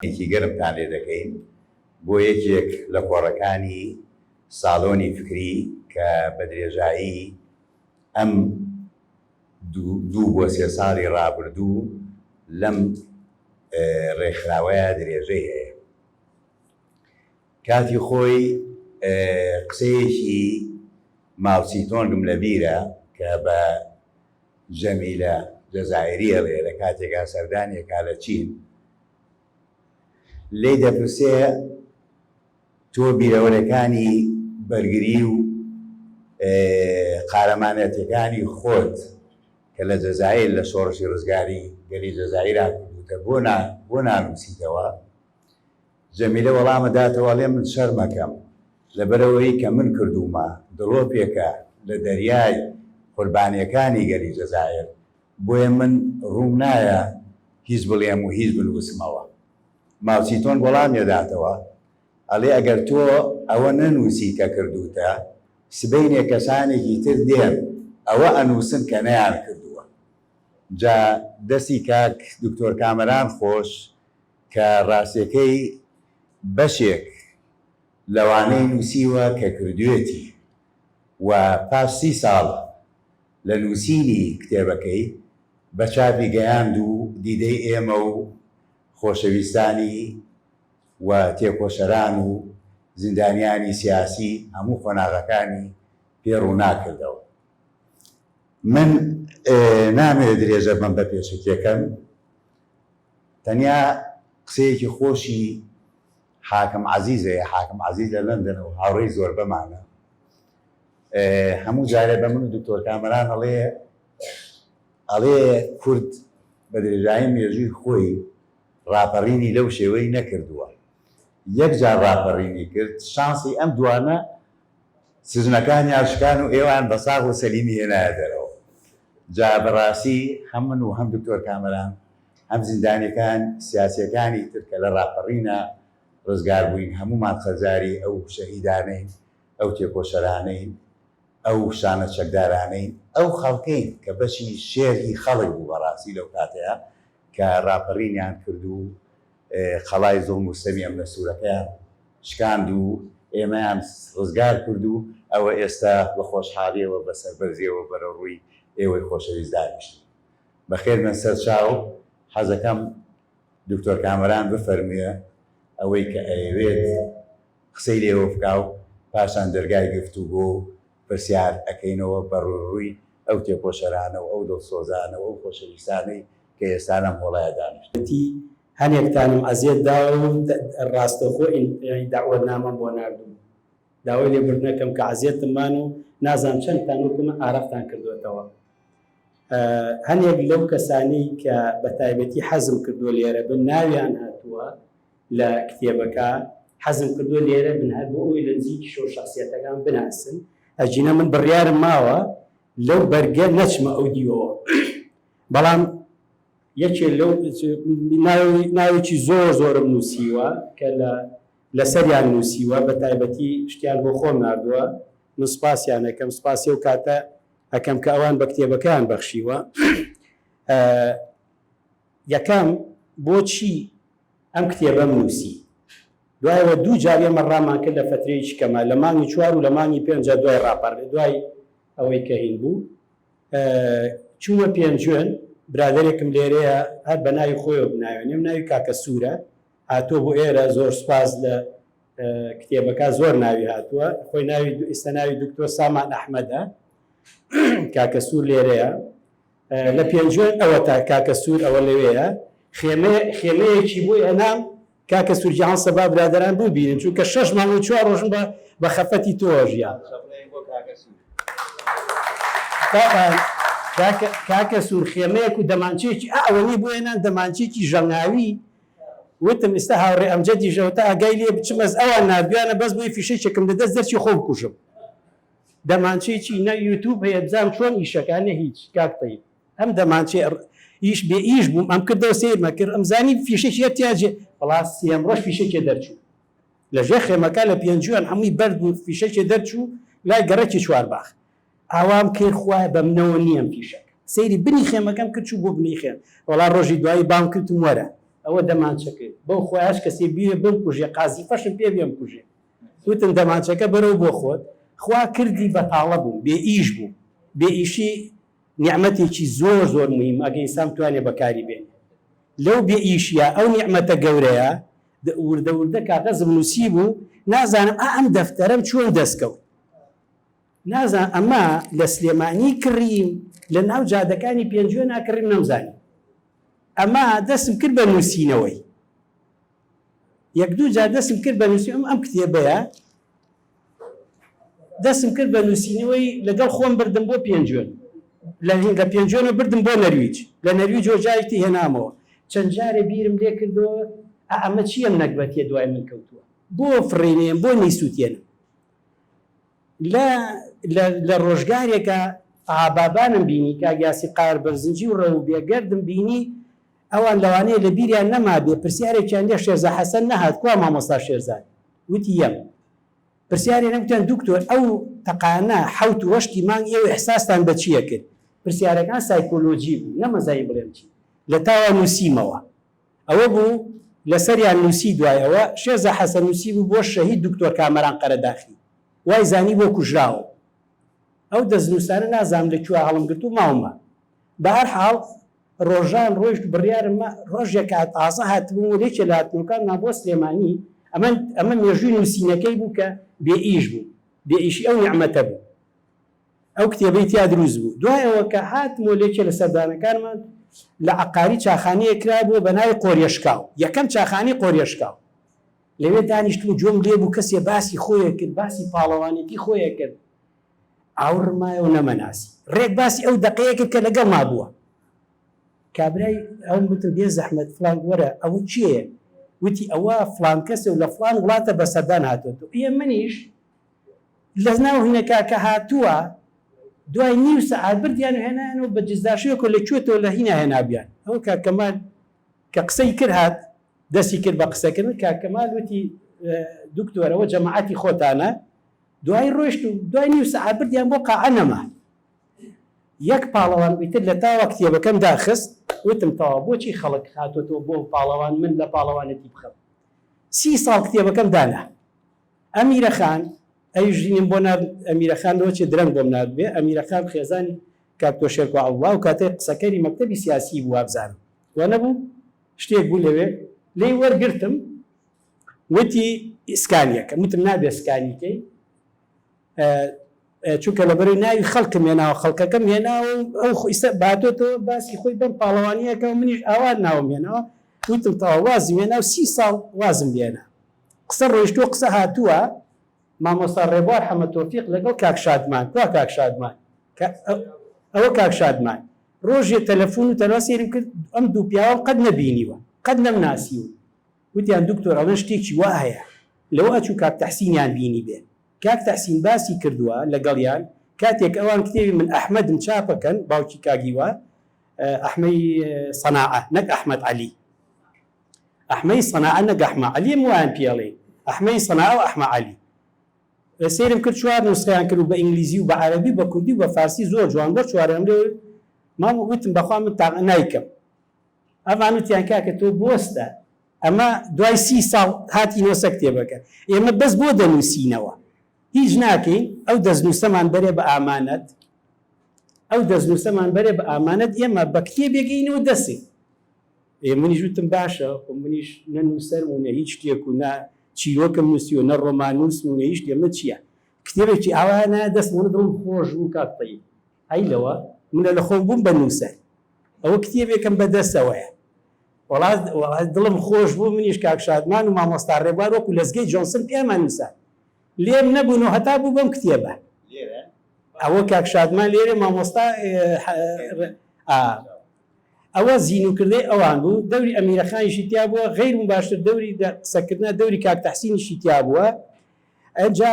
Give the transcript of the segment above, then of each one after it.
ێکی گەرمتان لێ دەکەین بۆ یەکێک لە کۆڕەکانی ساڵۆنی فکری کە بە درێژایی ئەم دوو بۆ سێ ساڵی ڕابردوو لەم ڕێکخراوەیە درێژەی هەیە. کاتی خۆی قسەیەکی ماوسی تۆنگم لە بیرە کە بە جەمیلە جەزائیری ئەڵێ لە کاتێکا سەردانی ئەکا لە چین لێی دەپرسێ تۆ بیرەوەرەکانی بەرگری و قارەمانەتیەکانی خۆت کە لە جەزائیر لە شۆڕشی ڕزگاری گەلی جەزائیرا کردووتە بۆ نا بۆ نانووسیتەوە؟ جەمیلە وەڵامە داتەوە ئەڵێ من شەرمەکەم لەبەرئەوەی کە من کردوومە دڵۆپێکە لە دەریای قوربانیەکانی گەلی جەزائیر بۆیە من ڕووم نایە هیچ بڵێم و هیچ بنووسمەوە. ماوچیتۆنگ وەڵامی داتەوە ئەڵێ ئەگەر تۆ ئەوە نەنووسی کە کردووتە سبەینێ کەسانێکی تر دێن ئەوە ئەنووسن کە نەیانکردووە. جا دەستی کاک دکتۆر کامەران خۆش کە ڕاستیەکەی بەشێک لەوانەی نووسیوە کە کردوێتی و پاش سی ساڵ لە نووسینی کتێبەکەی بە چاپی گەیاند و دیدەی ئێمە و خۆشەویستانی و تێکۆشەران و زیندانیانی سیاسی هەموو قۆناغەکانی پێ ڕووناک کردەوە. من نامەوێت درێژە بەم بە پێشەکیەکەم، تەنیا قسەیەکی خۆشی حاکم عەزیز هەیە، حاکم عەزیز لە لەندەنە و هاوڕێی زۆربەمانە، هەموو جارێ بە من و دکتۆر کامەران ئەڵێ ئەڵێ کورد بە درێژایی مێژووی خۆی ڕاپەڕینی لەو شێوەی نەکردووە، یەک جار ڕاپەڕینی کرد، شانسی ئەم دوانە سجنەکانیان شکان و ئێوەیان بە ساغ و سەلیمی هێنایە دەرەوە. جا بەڕاستی هەم من و هەم دکتۆر کامەران هەم زیندانیەکان سیاسیەکانی تر کە لە ڕاپەڕینا ڕزگار بووین هەموومان قەرزاری ئەو شەهیدانەین، ئەو تێکۆشەرانەین، ئەو شانە چەکدارانەین، ئەو خەڵکەین کە بەشی شێر هی خەڵک بوو بەڕاستی لەو کاتەیا کە ڕاپەڕینیان کرد و قەڵای زوڵم و ستەمی ئەمنە سوورەکەیان شکاند و ئێمەیان ڕزگار کرد و ئەوە ئێستا بە خۆشحاڵیەوە بە سەربەرزیەوە بەرەو ڕووی ئێوەی خۆشەویست دانیشتین. بەخێر بێن سەر چاو، حەزەکەم دکتۆر کامەران بفەرموێ ئەوەی کە ئەیەوێت قسەی لێوە بکا و پاشان دەرگای گفتوگۆ و پرسیار ئەکەینەوە بە ڕووی ئەو تێکۆشەرانە و ئەو دڵسۆزانە و ئەو خۆشەویستانەی کە ئێستا لەم هۆڵەیا دانیشتوون. وتی، هەنێکتانم ئەزیەت داوە و ڕاستەوخۆ دەعوەتنامەم بۆ ناردوون. داوای لێبوردن ئەکەم کە عەزیەتم مان و نازانم چەندتان وەکو من ئارەقتان کردووەتەوە. هەنێک لەو کەسانەی کە بە تایبەتی حەزم کردووە لێرە بن ناویان هاتووە لە کتێبەکە، حەزم کردووە لێرە بن هەر بۆ ئەوەی لە نزیکیشەوە شەخسیەتەکان بناسن، ئەگینا من بڕیارم ماوە لەو بەرگە نەچمە ئەو دیوەوە. بەڵام یەکێ لەو ناوێکی زۆر زۆرم نووسیوە کە لە لەسەریان نووسیوە بە تایبەتی شتیان بۆ خۆم ناردووە من سپاسیان ئەکەم سپاسی ئەو کاتە ئەکەم کە ئەوان بە کتێبەکەیان بەخشیوە یەکەم بۆچی ئەم کتێبەم نووسی دوایەوە دوو جار ئێمە ڕامان کرد لە فترەیەکی کەمە لە مانگی چوار و لە مانگی پێنجا دوای ڕاپەڕ دوای ئەوەی کە هین بوو چوومە پێنجوێن برادەرێکم لێرەیە هەر بە ناوی خۆیەوە بناوێنێم ناوی کاکە سوورە هاتووە بۆ ئێرە زۆر سوپاس لە کتێبەکە زۆر ناوی هاتووە خۆی ناوی ئیستا ناوی دکتۆر سامان ئەحمەدە کاکە سوور لێرەیە لە پێنجوێن ئەوە تا کاکە سوور ئەوە لەوەیە خێمە خێمەیەکی بۆی ئەنام کاکە سوور گیان سەبا برادەران ببینن چونکە شەش مانگ و چوار ڕۆژم بە بە خەفەتی تۆ ژیا کاکە سوور خێمەیەک و دەمانچەیەکی ئەوەنی بۆ هێنان دەمانچێکی ژەنگاوی وتم ئیستا هاوڕێ ئەمجەدیش ئەوەتا ئاگای لێ بچم ئەز ئەوان ناردویانە بەس بۆی فیشەکێکم لە دەست دەرچی خۆ بکوژم دەمانچەیەکی نە یوتوب هەیە بزانم چۆن ئیشەکە نە هیچ کاک تەیب ئەم دەمانچەی ئیش بێ ئیش بووم ئەم کردەوە سەیرمە کرد ئەم زانی فیشەکی هەر تیاجێ وەڵا سێم ڕۆژ فیشەکێ دەرچوو لە ژێر خێمەکە لە پێنجوێن هەمووی بەرد بوو فیشەکێ دەرچوو لای گەڕەکی چوارباخ ئاوام کرد خوایە بە منەوە نییە ئەم فیشەک سەیری بنی خێمەکەم کرد چوو بۆ بنی خێم وەڵا ڕۆژی دوایی بام کردم وەرە. ئەوە دەمانچەکەی بەو خۆی هەچ کەسێ بیوێ بمکوژێ قازیفەشم پێ بێ بمکوژێ. وتم دەمانچەکە بەرەو بۆ خۆت. خوا کردی بەتاڵە بووم، بێ ئیش بووم. بێ ئیشی نیعمەتێکی زۆر زۆر موهیمە ئەگەر ئینسان بتوانێ بەکاری بێنێ. لەو بێ ئیشیە ئەو نیعمەتە گەورەیە وردە وردە کاغەزم نووسیبوو، نازانم ئا ئەم دەفتەرەم چۆن دەست کەوت. نازانم ئەمە لە سلێمانی کڕیم، لە ناو جادەکانی پێنجوێنا کڕیم نەمزانی. ئەمە دەستم کرد بە نووسینەوەی. یەک دوو جار دەستم کرد بە نووسین ئەم کتێبەیە دەستم کرد بە نووسینەوەی لەگەڵ خۆم بردم بۆ پێنجوێن لە لە پێنجوێنە بردم بۆ نەرویج لە نەرویج و جارێکی هێنامەوە چەند جارێ بیرم لێ کردەوە ئەمە چییە نەگبەتیە دوای من کەوتووە بۆ فڕینێم بۆ نیسووتێنم لە لە لە ڕۆژگارێکا ئابابانم بینی کاک یاسی قار بەرزنجی و ڕەو بێگەردم بینی ئەوان لەوانەیە لە بیریان نەمابێ پرسیارێکیان لێ شێرزا حەسەن نەهات کوا مامۆستا شێرزاد وتی یەم پرسیارێ نەگوتیان دکتۆر ئەو تەقانە حەوت و هەشتی مانگ ئێوە ئیحساستان بە چییە کرد پرسیارەکان سایکۆلۆجی بوو نەمەزانی بڵێم چی لە تاوا نووسیمەوە ئەوە بوو لەسەریان نووسی دوای ئەوە شێرزا حەسەن نووسی بوو بۆ شەهید دکتۆر کامەران قەرەداخی وای زانی بۆ کوژراوە ئەو دەستنووسانە نازانم لە کوێ هەڵم گرت و ماومە بەهەرحاڵ ڕۆژان ڕۆیشت بڕیارم ما ڕۆژێک کە تازە هاتبووم و لە یەکێ لە هاتنەوەکانمان بۆ سلێمانی ئەمە ئەمە مێژووی نووسینەکەی بوو کە بێ ئیش بوو بێ ئیشی ئەو نیعمەتە بوو ئەو کتێبەی تیا دروست بوو دوای ئەوە کە هاتم و لە یەکێ لە سەردانەکانمان لە عەقاری چاخانەیەک کرابووە بە ناوی قۆریەشکاو یەکەم چاخانەی قۆریەشکاو لەوێ دانیشتم و گوێم لێ بوو کەسێ باسی خۆیە کرد باسی پاڵەوانێتی خۆیە کرد ئاوڕم مایەوە نەمەناسی. ڕێک باسی ئەو دەقەیە کرد کە لەگەڵما بووە. کابرای ئەوم وتم بێ زەحمەت فڵان وەرە ئەوە کێیە؟ وتی ئەوە فڵان کەسە و لە فڵان وڵاتە بە سەردان هاتۆتەوە. ئێ منیش لە ناو هینەکە کە هاتووە دوای نیو سەعات بردیان و هێنایانەوە بە جزداشەیەکەوە لە کوێتەوە لە هینا هێنابیان. ئەوە کاک کەمال کە قسەی کرد هات دەستی کرد بە قسەکردن کاک کەمال وتی دکتۆر ئەوە جەماعەتی خۆتانە دوایی ڕۆیشت و دوای نیو سەعات بردیان بۆ قاعە نەما. یەک پاڵەوان ئیتر لە تاوا کتێبەکەم داخست، وتم تەواو بۆچی خەڵک هاتۆتەوە بۆ پاڵەوان من لە پاڵەوانێتی بخەم. سی ساڵ کتێبەکەم دانا. ئەمیرە خان ئەویش ژینیم بۆ نارد، ئەمیرە خان لەوە چێ درەنگ بۆم ناردبێ، ئەمیرە خان خێزانی کاک تۆ شێرکۆ عەبدوڵا ئەو کاتەی قسەکەری مەکتەبی سیاسی بوو وابزانم وا نەبوو؟ شتێک بوو لەوێ لێی وەرگرتم. وتی سکانیەکەم وتم نابێ سکانی کەی چونکە لەبەرەی ناوی خەڵکم هێناوە خەڵکەکەم هێناوە ئەو ئیستا باتۆتەوە باسی خۆی بەم پاڵەوانیەکە و منیش ئاوا ناوم هێناوە وتم تەواو وازم هێنا و سی ساڵ وازم لێنا قسە ڕۆیشتووە قسە هاتووە مامۆستا ڕێبوار حەمە تۆفیق لەگەڵ کاک شادمان کوا کاک شادمان ئەوە کاک شادمان ڕۆژێ تەلەفۆن و تەلوا سێرم کرد ئەم دوو پیاوەم قەت نەبینیوە قەت نەمناسیون وتیان دکتۆر ئەڵێن شتێکی وا هەیە لەوە ئەچوو کاک تەحسینیان بینیبێ کاک تەحسین باسی کردووە لەگەڵیان کاتێک ئەوان کتێبی من ئەحمەدم چاپەکەن باوکی کاک هیوا ئەحمەی سەناعە نەک ئەحمەد عەلی ئەحمەی سەناعە نەک ئەحمە عەلی ئەم وایان پێڵێ ئەحمەی سەناعە و ئەحمە عەلی سەیرم کرد چوار نوسخەیان کرد و بە ئینگلیزی و بە عەرەبی و بە کوردی و بە فارسی زۆر جوان بۆ چواریان لێ مام وتم بەخوا من تاق نایکەم ئەمان وتیان کاکە تۆ بوەستە ئەمە دوای سی ساڵ هاتینەوە سەر کتێبەکە ئێمە بەس بۆ دەنووسینەوە هیچ ناکەین ئەو دەستنووسەمان بەرێ بە ئامانەت ئەو دەستنووسەمان بەرێ بە ئامانەت ئێمە بە کتێبێک ئینەوە دەسێ ئێ منیش وتم باشە خۆ منیش نە نووسەرم و نە هیچ شتێک و نە چیرۆکم نووسیوە نە ڕۆماننووسم و نە هیچ شتێ من چییە کتێبێکی ئاوا نایە دەستم دڵم خۆش بوو کاک تەیب ئەی لەوە منە لە خۆم بووم بە نووسەر ئەوە کتێبێکم بە دەستەوەیە وەڵا وەڵا دڵم خۆش بوو منیش کاک شادمان و مامۆستا ڕێبوار وەکو لەزگەی جۆنسن پێمان نووسان لێم نەبوون و هەتا بوو بەم کتێبە ئەوە کاک شادمان لێرە مامۆستا ئەوە زینوکردەی ئەوان بوو دەوری ئەمیرەخانیشی تیا بووە غیر مباشر دەوری قسەکردنە دەوری کاک تەحسینیشی تیا بووە ئەنجا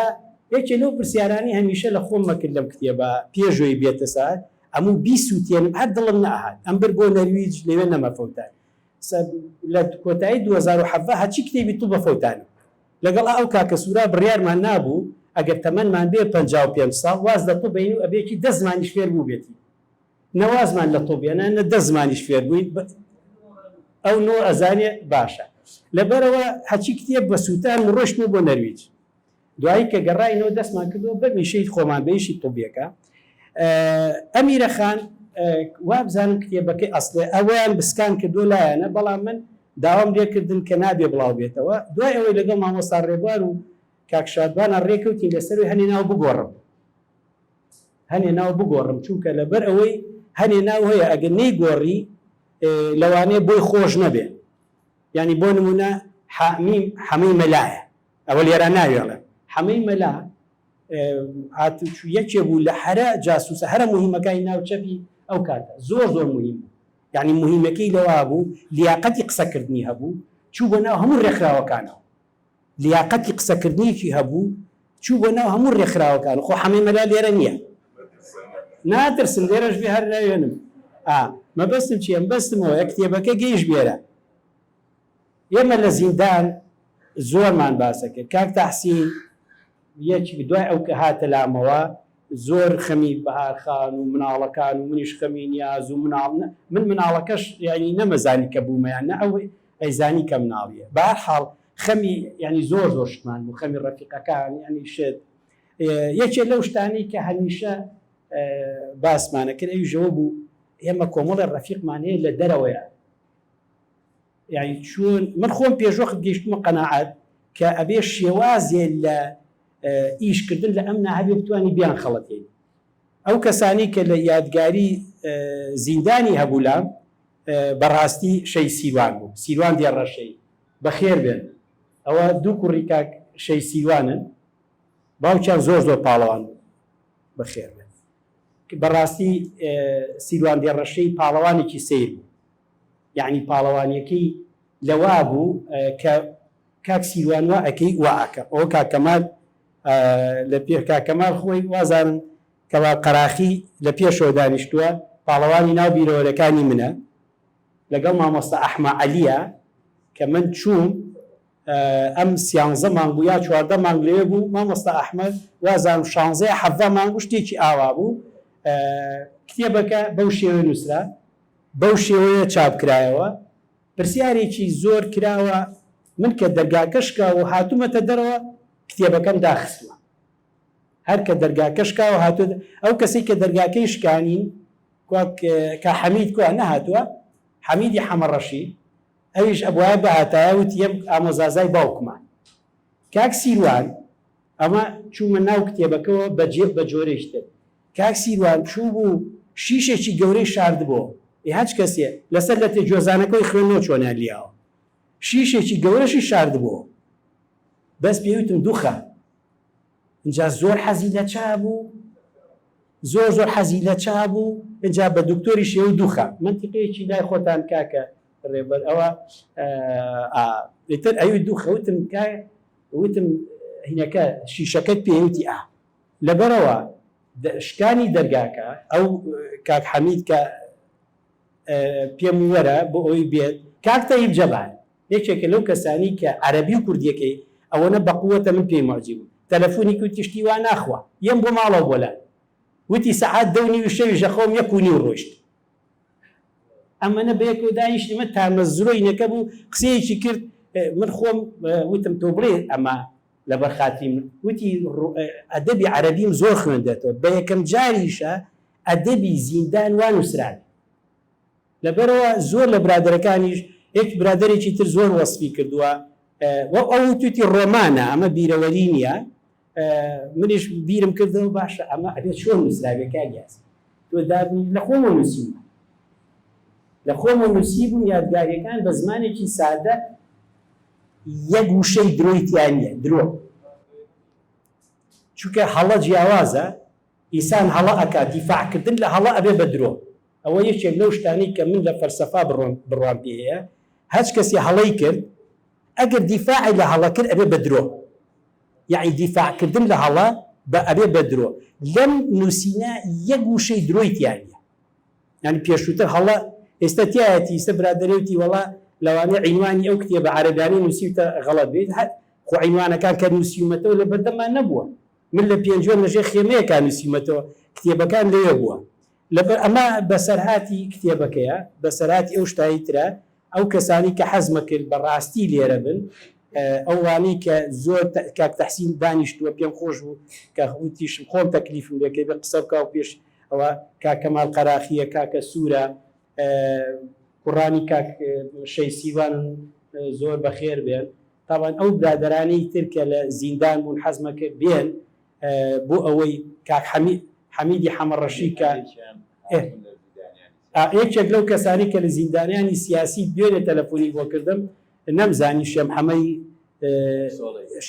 یەکێ لەو پرسیارانەی هەمیشە لە خۆم مەکرد لەم کتێبە پێشۆی بێتە سەر ئەموو بیسووتێنم هەر دڵم نەئەهات ئەمبرد بۆ نەرویج لەوێ نەمەفەوتان لە کۆتایی 2017 هەرچی کتێبی طب فەوتانم لەگەڵ ئەو کاکە سوورا بڕیارمان نابوو ئەگەر تەمەنمان بێ 55 ساڵ واز لە طب بین و ئەبێکی دە زمانیش فێر بووبێتی نە وازمان لە طب هێنا نە دە زمانیش فێر بووین. ئەو نۆ ئەزانێ باشە. لەبەرئەوە هەرچی کتێب بە سووتان و ڕۆیشتمەوە بۆ نەرویج. دوایی کە گەڕاینەوە دەستمان کردەوە بە میشەی خۆمان بە ئیشی طوبیەکە. ئەمیرە خان وابزانم کتێبەکەی ئەسڵێ ئەوەیان بسکان کردووە لایانە بەڵام من داوام لێکردن کە نابێ بڵاو بێتەوە. دوای ئەوەی لەگەڵ مامۆستا ڕێبوار و کاک شادبانا ڕێکەوتین لەسەروی هەنێ ناو بگۆڕم. هەنێ ناو بگۆڕم چونکە لەبەر ئەوەی هەنێ ناو هەیە ئەگەر نەیگۆڕی لەوانەیە بۆی خۆش نەبێ یانی بۆ نمونە حامیم حەمەی مەلایە ئەوە لێرە ناوێڵێم حەمەی مەلا هاتوچو یەکێ بوو لە هەرە جاسوسە هەرە مهمەکانی ناو چەپی ئەو کاتە زۆر زۆر مهم بوو یعنی مهمەکەی لەوا بوو لیاقەتی قسەکردنی هەبوو چوو بۆ ناو هەموو ڕێکخراوەکانەوە لیاقەتی قسەکردنێکی هەبوو چوو بۆ ناو هەموو ڕێکخراوەکان خۆ حەمەی مەلا لێرە نییە ناترسم لێرەش بێ هەر ناوێنم ئا مەبەستم چییە مەبەستمەوەیە کتێبەکە گەیش بێرە ئێمە لە زیندان زۆرمان باسە کرد کاک تەحسین یەکی دوای ئەو کە هاتە لامەوە زۆر خەمی بەهار خان و مناڵەکان و منیش خەمی نیاز و مناڵ من مناڵەکەش یعنی نەمەزانی کە بوومەیان نە ئەو ئەیزانی کە مناڵیە بەهەر حاڵ خەمی یعنی زۆر زۆر شتمان بوو خەمی ڕەفیقەکان یعنی شت یەکێ لەو شتانەی کە هەمیشە باسمانە کرد ئەویشەوە بوو ئێمە کۆمەڵی ڕەفیقمان هەیە لە دەرەوەیە یعنی چۆن من خۆم پێشوەخت گەیشتمە قەناعەت کە ئەبێ شێوازێ لە ئیشکردن لە ئەمنا هەبێ بتوانی بیان خەڵەتێنی ئەو کەسانی کە لە یادگاری زیندانی هەبوو بەڕاستی شەی سیروان بوو سیروان دێڕەشەی بەخێر بێن ئەوە دوو کوڕی کاک شەی سیروانن باوکیان زۆر زۆر پاڵەوان بوو بەخێر بێن بەڕاستی سیروان دێڕەشەی پاڵەوانێکی سەیر بوو یەعنی پاڵەوانیەکەی لەوا بوو کە کاک سیروان وا ئەکەی وا ئەکەم ئەوە کاک کەمال لە پێ کاک کەمال خۆی وازانم کەوا قەراخی لە پێشەوە دانیشتووە پاڵەوانی ناو بیرەوەرەکانی منە لەگەڵ مامۆستا ئەحمە عەلیە کە من چووم ئەم سیانزە مانگ بوو یا 14 مانگ لەوێ بوو مامۆستا ئەحمەد وازانم شانزە یا حەڤدە مانگ بوو شتێکی ئاوا بوو کتێبەکە بەو شێوە نووسرا بەو شێوەیە چاپ کرایەوە. پرسیارێکی زۆر کراوە، من کە دەرگاکە شکاوە و هاتوومەتە دەرەوە، کتێبەکەم داخستووە. هەر کە دەرگاکە شکاوە هاتووە، ئەو کەسەی کە دەرگاکەی شکانین، کوا کا حەمید کوا نەهاتووە؟ حەمیدی حەمەڕەشی، ئەویش ئەبوایە بهاتایە، وتی یەم ئامۆزازای باوکمە. کاک سیروان، ئەمە چوومە ناو کتێبەکەوە بە جێ بە جۆرێکی تر. کاک سیروان چووبوو شیشێکی گەورەی شاردبۆوە. ئێ هەچ کەسێ لەسەر لەتێ گوێزانەکەوەی خوێندنەوە چۆنیان لیاوە. شیشێکی گەورەشی شاردبۆوە. بەس پێی وتم دوخە. ئینجا زۆر حەزی لە چا بوو. زۆر زۆر حەزی لە چا بوو. ئینجا بە دکتۆریش ێ و دوخە. مەنتیقەیەکی لای خۆتان کاکە ڕێبەر ئەوە ئا ئیتر ئەوی دوخە وتم کا وتم هینەکە شیشەکەت پێ وتی ئا لەبەرەوە شکانی دەرگاکە ئەو کاک حەمید کە پێم وەرە بۆ ئەوی بێت کاک تەیب جەبار یەکێکە لەو کەسانی کە عەرەبی و کوردیەکەی ئەوەنە بەقوەتە من پێی موعجیب بووم تەلەفۆنی وتی شتی وا ناخوا یەم بۆ ماڵەوە بۆ لات وتی سەعات دە و نیوی شەویش ئەخەوم یەک و نیو ڕۆیشت ئەمەنە بەیەکەوە دانیشتین ئەمە تامەزرۆی نەکە بوو قسەیەکی کرد من خۆم وتم تۆ بڵێ ئەمە لەبەر خاتری من وتی ئەدەبی عەرەبیم زۆر خوێندێتەوە بە یەکەم جاریشە ئەدەبی زیندان وا نووسرابێ لەبەرەوە زۆر لە برادەرەکانیش یەک برادەرێکی تر زۆر وەسفی کردووە ئەو وتوتی ڕۆمانە ئەمە بیرەوەری نییە منیش بیرم کردەوە باشە ئەمە ئەبێ چۆن نووسرابێ کاک یاسین تۆ دابنی لە خۆمەوە نووسیومە لە خۆمەوە نووسیبووم یادگاریەکان بە زمانێکی سادە یەک وشەی درۆی تیا نییە درۆ چونکە هەڵە جیاوازە ئینسان هەڵە ئەکات دیفاعکردن لە هەڵە ئەبێ بە درۆ ئەوە یەکێک لەو شتانەی کە من لە فەلسەفا بڕوام پێ هەیە هەچ کەسی هەڵەی کرد ئەگەر دیفاعی لە هەڵە کرد ئەبێ بە درۆ یەعنی دیفاع کردن لە هەڵە بە ئەبێ بە درۆ لەم نووسینە یەک وشەی درۆی تیا نیە یانی پێشووتر هەڵە ئێستا تیایەتی ئیستا برادەرێ وتی وەڵا لەوانەیە عینوانی ئەو کتێبە عەرەبیانەی نووسیوتە غەڵەت بێت هەر خۆ عینوانەکان کە نووسیومەتەوە لە بەردەممان نەبووە من لە پێنجوێن لەژێر خێمەیەکا نووسیومەتەوە کتێبەکان لەوێ بووە لەبەر ئەمە بەسەرهاتی کتێبەکەیە بەسەرهاتی ئەو شتایی ترە. ئەو کەسانی کە حەزمە کرد بە ڕاستی لێرە بن، ئەوانەی کە زۆر کاک تەحسین دانیشتووە پێم خۆش بوو کە وتیشم خۆم تەکلیفم لێکەی بێ قسە بکا و پێش ئەوە کاک کەمال قەراخییە، کاکە سوورە، کوڕانی کاک شەی سیوان زۆر بەخێر بێن. تابان ئەو برادەرانەی تر کە لە زیندان بوون حەزمە کرد بێن بۆ ئەوەی کاک حەمیدی حەمەڕەشی کە یەکێک لەو کەسانی کە لە زیندانیانی سیاسی دوێنێ تەلەفۆنی بۆ کردم نەمزانی شێم حەمەی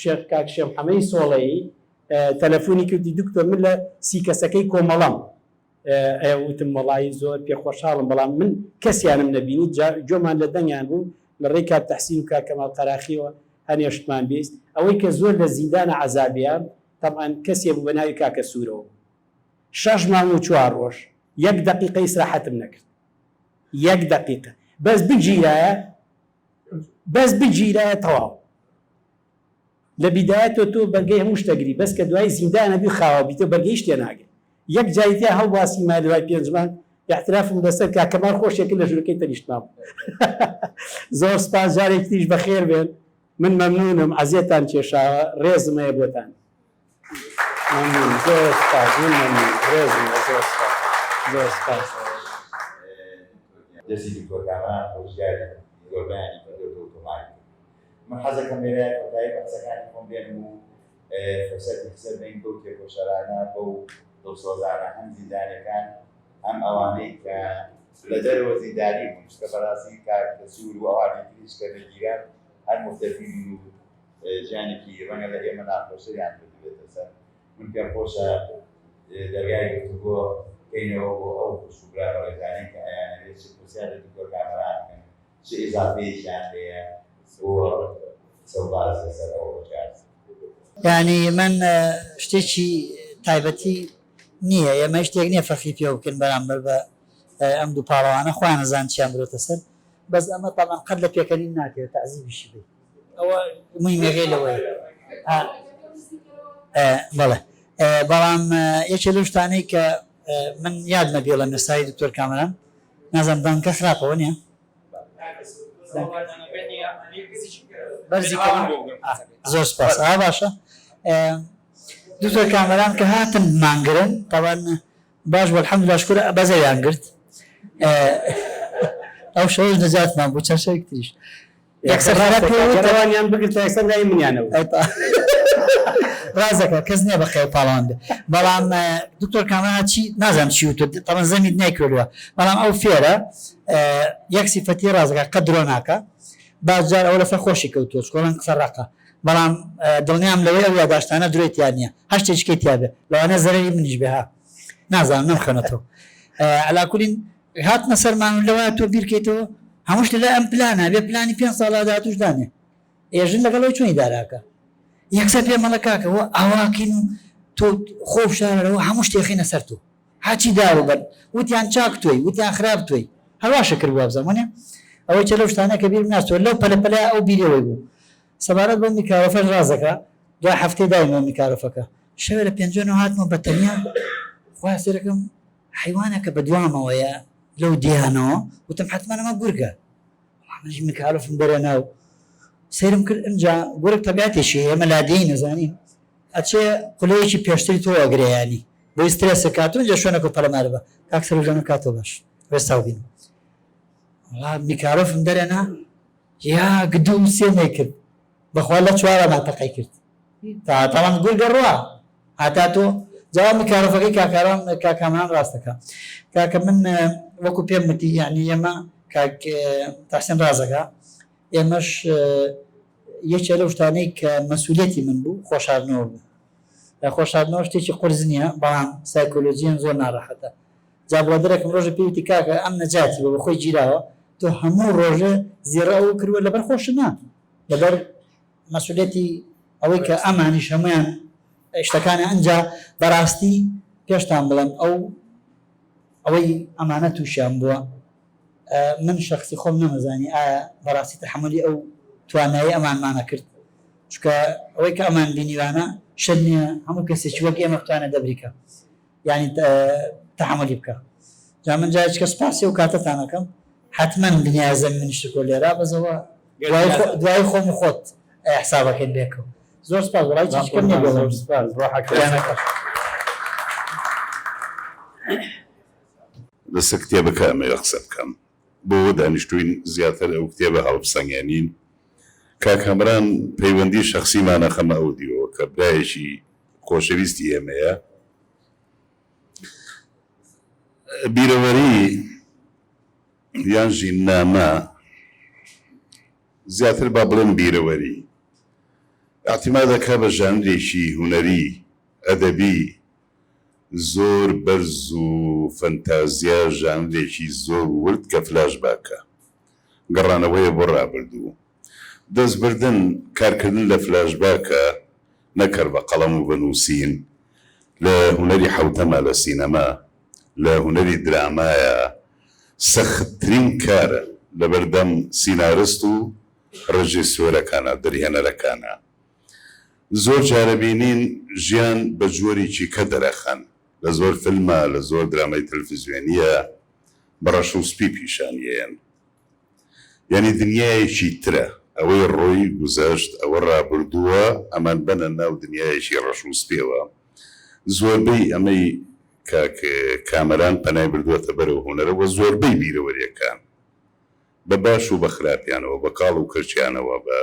شێخ کاک شێم حەمەی سۆڵەیی تەلەفۆنی کردی دکتۆر من لە سی کەسەکەی کۆمەڵەم وتم وەڵایی زۆر پێ خۆشحاڵم بەڵام من کەسیانم نەبینی گوێمان لە دەنگیان بوو لە ڕێی کاک تەحسین و کاک کەمال قەراخیەوە هەنێشتمان 20 ئەوەی کە زۆر لە زیندانە عەزابیان تەبعەن کەسێ بوو بە ناوی کاکە سوورەوە بوو شەش مانگ و چوار ڕۆژ یەک دەقیقە ئیسراحەتم نەکرد یەک دەقیقە بەس بگیرایە بەس بگیرایە تەواو لە بیدایەتەوە تۆ بەرگەی هەموو شتەگری بەس کە دوای زیندانە بی خاوە بیتەوە بەرگەی شتێ ناگری یەک جاری تیا هەڵواسی ما دوای پێنج مانگ اعترافم لەسەر کاک کەمال خۆشێ کرد لە ژوورەکەی تەنیشتمان بوو زۆر سپاس جارێکی تریش بەخێر بێن من مەمنونم عەزێتان کێشاوە ڕێزم هەیە بۆتان مەمنون زۆر سپاس من مەمنون ڕێزم هەیە زۆر سپاس زۆر سپاس. دەستی دکتۆر کامەران خۆشگاری زۆربەیانی کردۆتەوە و تۆماری کردووە. من حەزەکەم لێرە کۆتایی بە قسەکانی خۆم بێنم و فرسەتی قسە بەین بەو تێکۆشەرانە، بەو دڵسۆزانە، هەم زیندانیەکان هەم ئەوانەی کە لە دەرەوە زیندانی بوون، چونکە بەڕاستی کاک سوور و ئەوانی تریش کە دەگیران هەر موختەفی بوون و ژیانێکی ڕەنگە لە ئێمە ناخۆشتریان بردبێتە سەر. من پێم خۆشە دەرگای گفتوگۆ بکەینەوە بۆ ئەو خوشک و برا بەڕێزانەی کە ئەیانەوێت چ پرسیار لە دکتۆر کامەران بکەن، چ ئیزافەیەکیان هەیە بۆ قسە و باس لەسەر ئەو ڕۆژگارە؟ یانی من شتێکی تایبەتی نییە ئێمە شتێک نییە فەخری پێوە بکەین بەرامبەر بە ئەم دوو پاڵەوانە خۆیان ئەزان چیان برۆتە سەر بەس ئەمە تەبعەن قەت لە پێکەنین ناکەوێت تەعزیبیشی بی ئەوە مهمەکەی لەوەیە بەڵێ بەڵام یەکێ لەو شتانەی کە من یادمە بێڵم ئێستای دکتۆر کامەران نازانم دەنگەکە خراپەوە نییە بەرزی زۆر سپاس ئا باشە دکتۆر کامەران کە هاتن مانگرن تاوان باش بوو الحمدلله شکر بەزەیان گرت ئەو شەوەش نەجاتمان بوو چەند شەوێک تریش یەکسەر پێوانیان بگرت یەکسەر لای منیانەوە ڕازەکە کەس نییە بە خێو پاڵان بێ بەڵام دکتۆر کامەران چی نازانم چی وتوت تەمەن زەمیت نایکردووە بەڵام ئەو فێرە یەک سیفەتی ڕازەکە قەت درۆ ناکە باز جار ئەوە لەسەر خۆشی کەوتووە چکۆڵەن قسە ڕەقە بەڵام دڵنیام لەوەی ئەو یاداشتانە درۆی تیا نییە هەر شتێکی تیا بێ لەوانەیە زەرەری منیش بێ ها نازانم نەمخوێنێتەوە عەلاکولین هاتنە سەرمان و لەوە تۆ بیرکەیتەوە هەموو شتێ لای ئەم پلانە بێ پلانی پێ ساڵا داهاتووش دانێ ئێژن لەگەڵ ئەوی چۆنی داراکە یەکسەر پێ مەڵێ کاکە وە ئاواکەین و تۆ خۆ بشارەوە هەموو شتێ خینە سەر تۆ هەرچی دار و بەرد وتیان چاک تۆی وتیان خراپ تۆی هەرواشە کرد وابزانم وەنیە ئەوەی چە لەو شتانە کە بیرم ناچێتەوە لەو پەلە پەلە ئەو بیرەوەی بوو سەبارەت بەو میکارۆفەش ڕازەکە دوای هەفتەی دایمەوە میکارۆفەکە شەوێ لە پێنجوێنەوە هاتمەوە بە تەنیا خوا سەرەکەم حەیوانەکە بە دوامەوەیە لەو دیانەوە وتم حتمما ئەمە گورگە منیش میکارۆفم دەرێنا و سەیرم کرد ئینجا گورگ تەبیعەتێکی هەیە ئێمە لادێی نەزانین ئەچێ قولەیەکی پێشتری تۆ ئەگرێ یانی بۆی سترێسە کاتون جە شوێنەکە پەلەمارە بە کاک سەرۆک کاتەوە باش ڕێستاو بین وڵا میکارۆفم دەرێنا یا گدو سێ کرد بەخوا لە چوارە تەقەی کرد تا تاوان گورگە ڕوا هاتا تۆ جواب میکارۆفەکەی کاکاران کاکامان ڕاستەکە کاکە من وەکو پێم وتی یعنی ئێمە کاک تحسین ڕازەکە ئێمەش یەکێ لەو شتانەی کە مەسوولەتی من بوو خۆشاردنەوە بوو خۆشاردنەوە شتێکی قورس نییە بەڵام سایکۆلۆژیان زۆر ناڕەحەتە جا برادەرێکم ڕۆژە پێی وتی کاکە ئەم نەجاتی بۆ بەخۆی گیراوە تۆ هەموو ڕۆژێ زیڕە ئەو کردووە لەبەر خۆش نا لەبەر مەسوولەتی ئەوەی کە ئەمانیش هەمویان شتەکانە ئەنجا بەڕاستی پێشتان بڵێم ئەو ئەوەی ئەمانە تووشیان بووە من شەخسی خۆم نەمەزانی ئایا بەڕاستی تەحەمولی ئەو توانایی ئەمانمانە کرد چونکە ئەوەی کە ئەمان بینیوانە شت نییە هەموو کەسێکی وەک ئێمە بتوانێت دەبری کە یعنی تەحەمولی بکە جا من جارێکە سپاسی ئەو کاتەتان ئەکەم. حەتمەن بنیازم منیش تکۆ لێرا بەزەوە دوای خۆم و خۆت حسابەکەین بێکەوە. زۆر سپاس وەڵای چیش کەم نییە بۆ زۆر سپاس ڕۆحەکە. لەسەر کتێبەکە ئەمەوێ قسە بکەم. بۆ دانیشتووین زیاتر ئەو کتێبە هەڵبسەنگێنین. کاک هەمران پەیوەندی شەخسیمان ئەخەمە ئەو دیوەوە کە برایەکی خۆشەویستی ئێمەیە. بیرەوەری یان ژیننامە، زیاتر با بڵێم بیرەوەری، ئیعتیماد ئەکا بە ژانرێکی هونەری، ئەدەبی زۆر بەرز و فەنتازیا، ژانرێکی زۆر ورد کە فلاش باکە، گەڕانەوەیە بۆ ڕابردوو. دەستبردن، کارکردن لە فلاش باکە، نەک هەر بە قەڵەم و بە نووسین، لە هونەری حەوتەمە، لە سینەما، لە هونەری درامایە سەختترین کارە لەبەردەم سینارست و ڕێژیسۆرەکانا، دەرهێنەرەکانا. زۆر جارە بینین ژیان بە جۆرێکی کە دەرەخەن، لە زۆر فیلما، لە زۆر درامای تەلفزیۆنییە بە ڕەش و سپی پیشانی ئەیەن. یانی دنیایەکی ترە، ئەوەی ڕۆی، گوزەشت، ئەوە ڕابردووە، ئەمان بەنە ناو دنیایەکی ڕەش و سپیەوە. زۆربەی ئەمەی کاک کامەران پەنای بردووەتە بەرەو هونەرە و زۆربەی بیرەوەریەکان بە باش و بە خراپیانەوە، بە کاڵ و کرچیانەوە، بە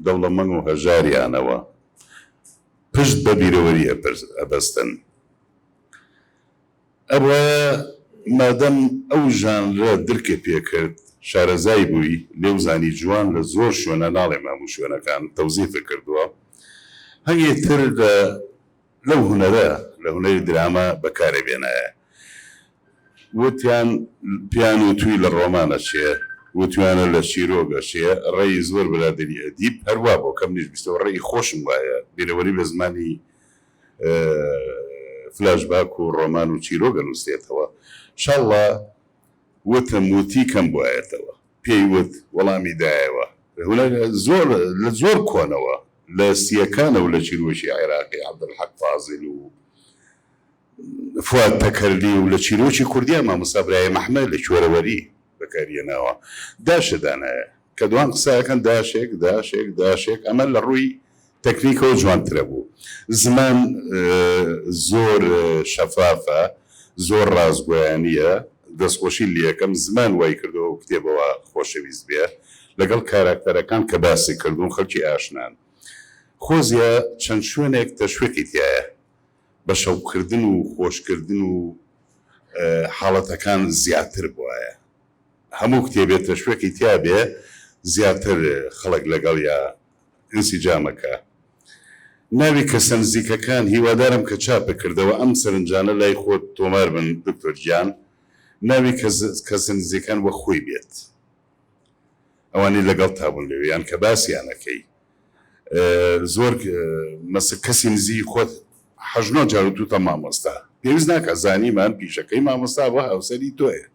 دەوڵەمەن و هەژاریانەوە پشت بە بیرەوەری ئەبەستن. ئەبوایە مادەم ئەو ژانرە درکت پێ کرد شارەزای بووی لێو زانی جوان لە زۆر شوێنە ناڵێم هەموو شوێنەکان تەوزیفت کردووە هەنگێ تر لە لەو هونەرە لە هونەری دراما بەکارێ بێنایە وتیان پێیان وتووی لە ڕۆمان ئەچێ وتویانە لە چیرۆک ئەچێ ڕێی زۆر برادەری ئەدیب هەر وا بۆ کەم نیش بیستەوە ڕێی خۆشم وایە بیرەوەری بە زمانی فلاش باک و ڕۆمان و چیرۆک ئەنووسێتەوە شاڵڵا وتم وتی کەم بوایەتەوە پێی وت وەڵامی دایەوە هونەر زۆر لە زۆر کۆنەوە لە سیەکانەوە لە چیرۆکی عێراقی عەبدولحەق فازیل و فواد تەکەرلی و لە چیرۆکی کوردیا مامۆستا برایم ئەحمەد لە کوێرەوەری بەکاریەناوە داشە دانایە کە دوان قسە ئەکەن داشێک داشێک داشێک ئەمە لە ڕووی تەکنیکەوە جوانترە بوو زمان زۆر شەفافە زۆر ڕاستگۆیانیە دەستخۆشی لێکەم زمان وای کردووە ئەو کتێبەوە خۆشەویست بێ لەگەڵ کاراکتەرەکان کە باسی کردوون خەڵکی ئاشنان خۆزیە چەند شوێنێک تەشویقی تیایە بە شەوقکردن و خۆشکردن و حاڵەتەکان زیاتر بوایە هەموو کتێبێ تەشویقی تیابێ زیاتر خەڵک لەگەڵیا ئینسجامەکە. ناوی کەسە نزیکەکان هیوادارم کە چاپت کردەوە ئەم سەرنجانە لای خۆت تۆمار بن دکتۆر گیان ناوی کەسە نزیکان وەک خۆی بێت ئەوانەی لەگەڵتا بوون لەوێ یان کە باسیان ئەکەی زۆر مەسە کەسی نزیکی خۆت حەژنۆ جار وتوتە مامۆستا پێویست ناکا زانیمان پیشەکەی مامۆستا بووە هاوسەری تۆیە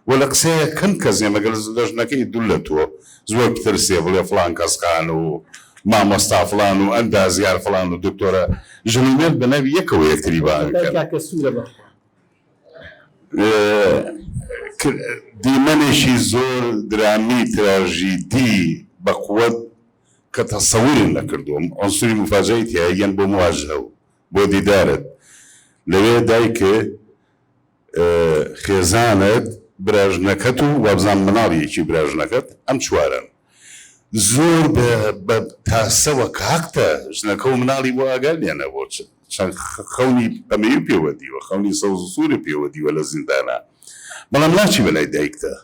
وە لە قسەیە کەم کەس نیە مەگەر لە ژنەکەی دوور لە تۆ زۆر بترسێ بڵێ فڵان کەس خان و مامۆستا فڵان و ئەندازیار فڵان و دکتۆرە ژن و مێرد بە ناوی یەکەوە یەکتری بانگ خەتای کەن. کاکە سورە بەخوا. دیمەنێکی زۆر درامی تراژیدی بە قوەت کە تەسەورم نەکردووە عونسوری موفاجەئی تیایە یان بۆ مواجهە و بۆ دیدارت لەوێ دایکت خێزانت، براژنەکەت و وابزانم مناڵی یەکی براژنەکەت ئەم چوارەن زۆر بە تاسەوە کە هەقتە ژنەکە و مناڵی بۆ ئاگا لێ نەبوو چەند خەونی پەمەیی پێوە دیوە خەونی سەوز و سووری پێوە دیوە لە زیندانا بەڵام ناچی بەلای دایکتە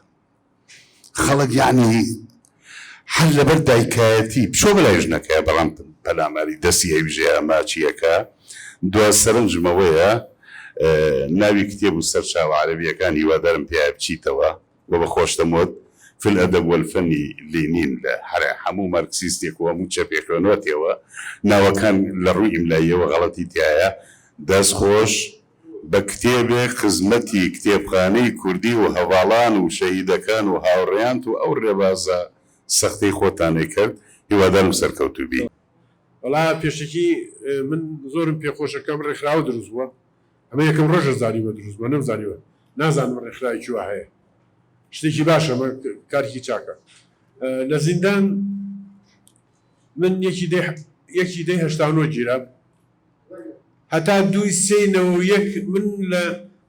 خەڵک یەعنی هەر لەبەر دایکایەتی بچۆ بەلای ژنەکەیا بەڵام پەلاماری دەستی ئەویش ئەیا ماچی ئەکا دوا سەرنجم ئەوەیە ناوی کتێب و سەرچاوە عەرەبیەکان هیوادارم پێیا بچیتەوە و بە خۆشتم وت فی الادب والفن لینین لە هەر هەموو مارکسیستێک و هەموو چەپێک خوێنوەتیەوە ناوەکان لە ڕووی ئیملاییەوە غەڵەتی تیایە دەست خۆش بە کتێبێک خزمەتی کتێبخانەی کوردی و هەڤاڵان و شەهیدەکان و هاوڕێیانت و ئەو ڕێبازە سەختەی خۆتانی کرد، هیوادارم سەرکەوتوو بی. وەڵا پێشەکی من زۆرم پێخۆشە کە ئەم ڕێکخراوە دروست بووە ئەمە یەکەم ڕۆژە زانیومە دروست بووە نەمزانیوە نازانم ڕێکخراوێکی وا هەیە. شتێکی باشە کارێکی چاکە لە زیندان من یەکی دەی یەکی دەی 89 گیرام هەتا دووی سێی 91 من لە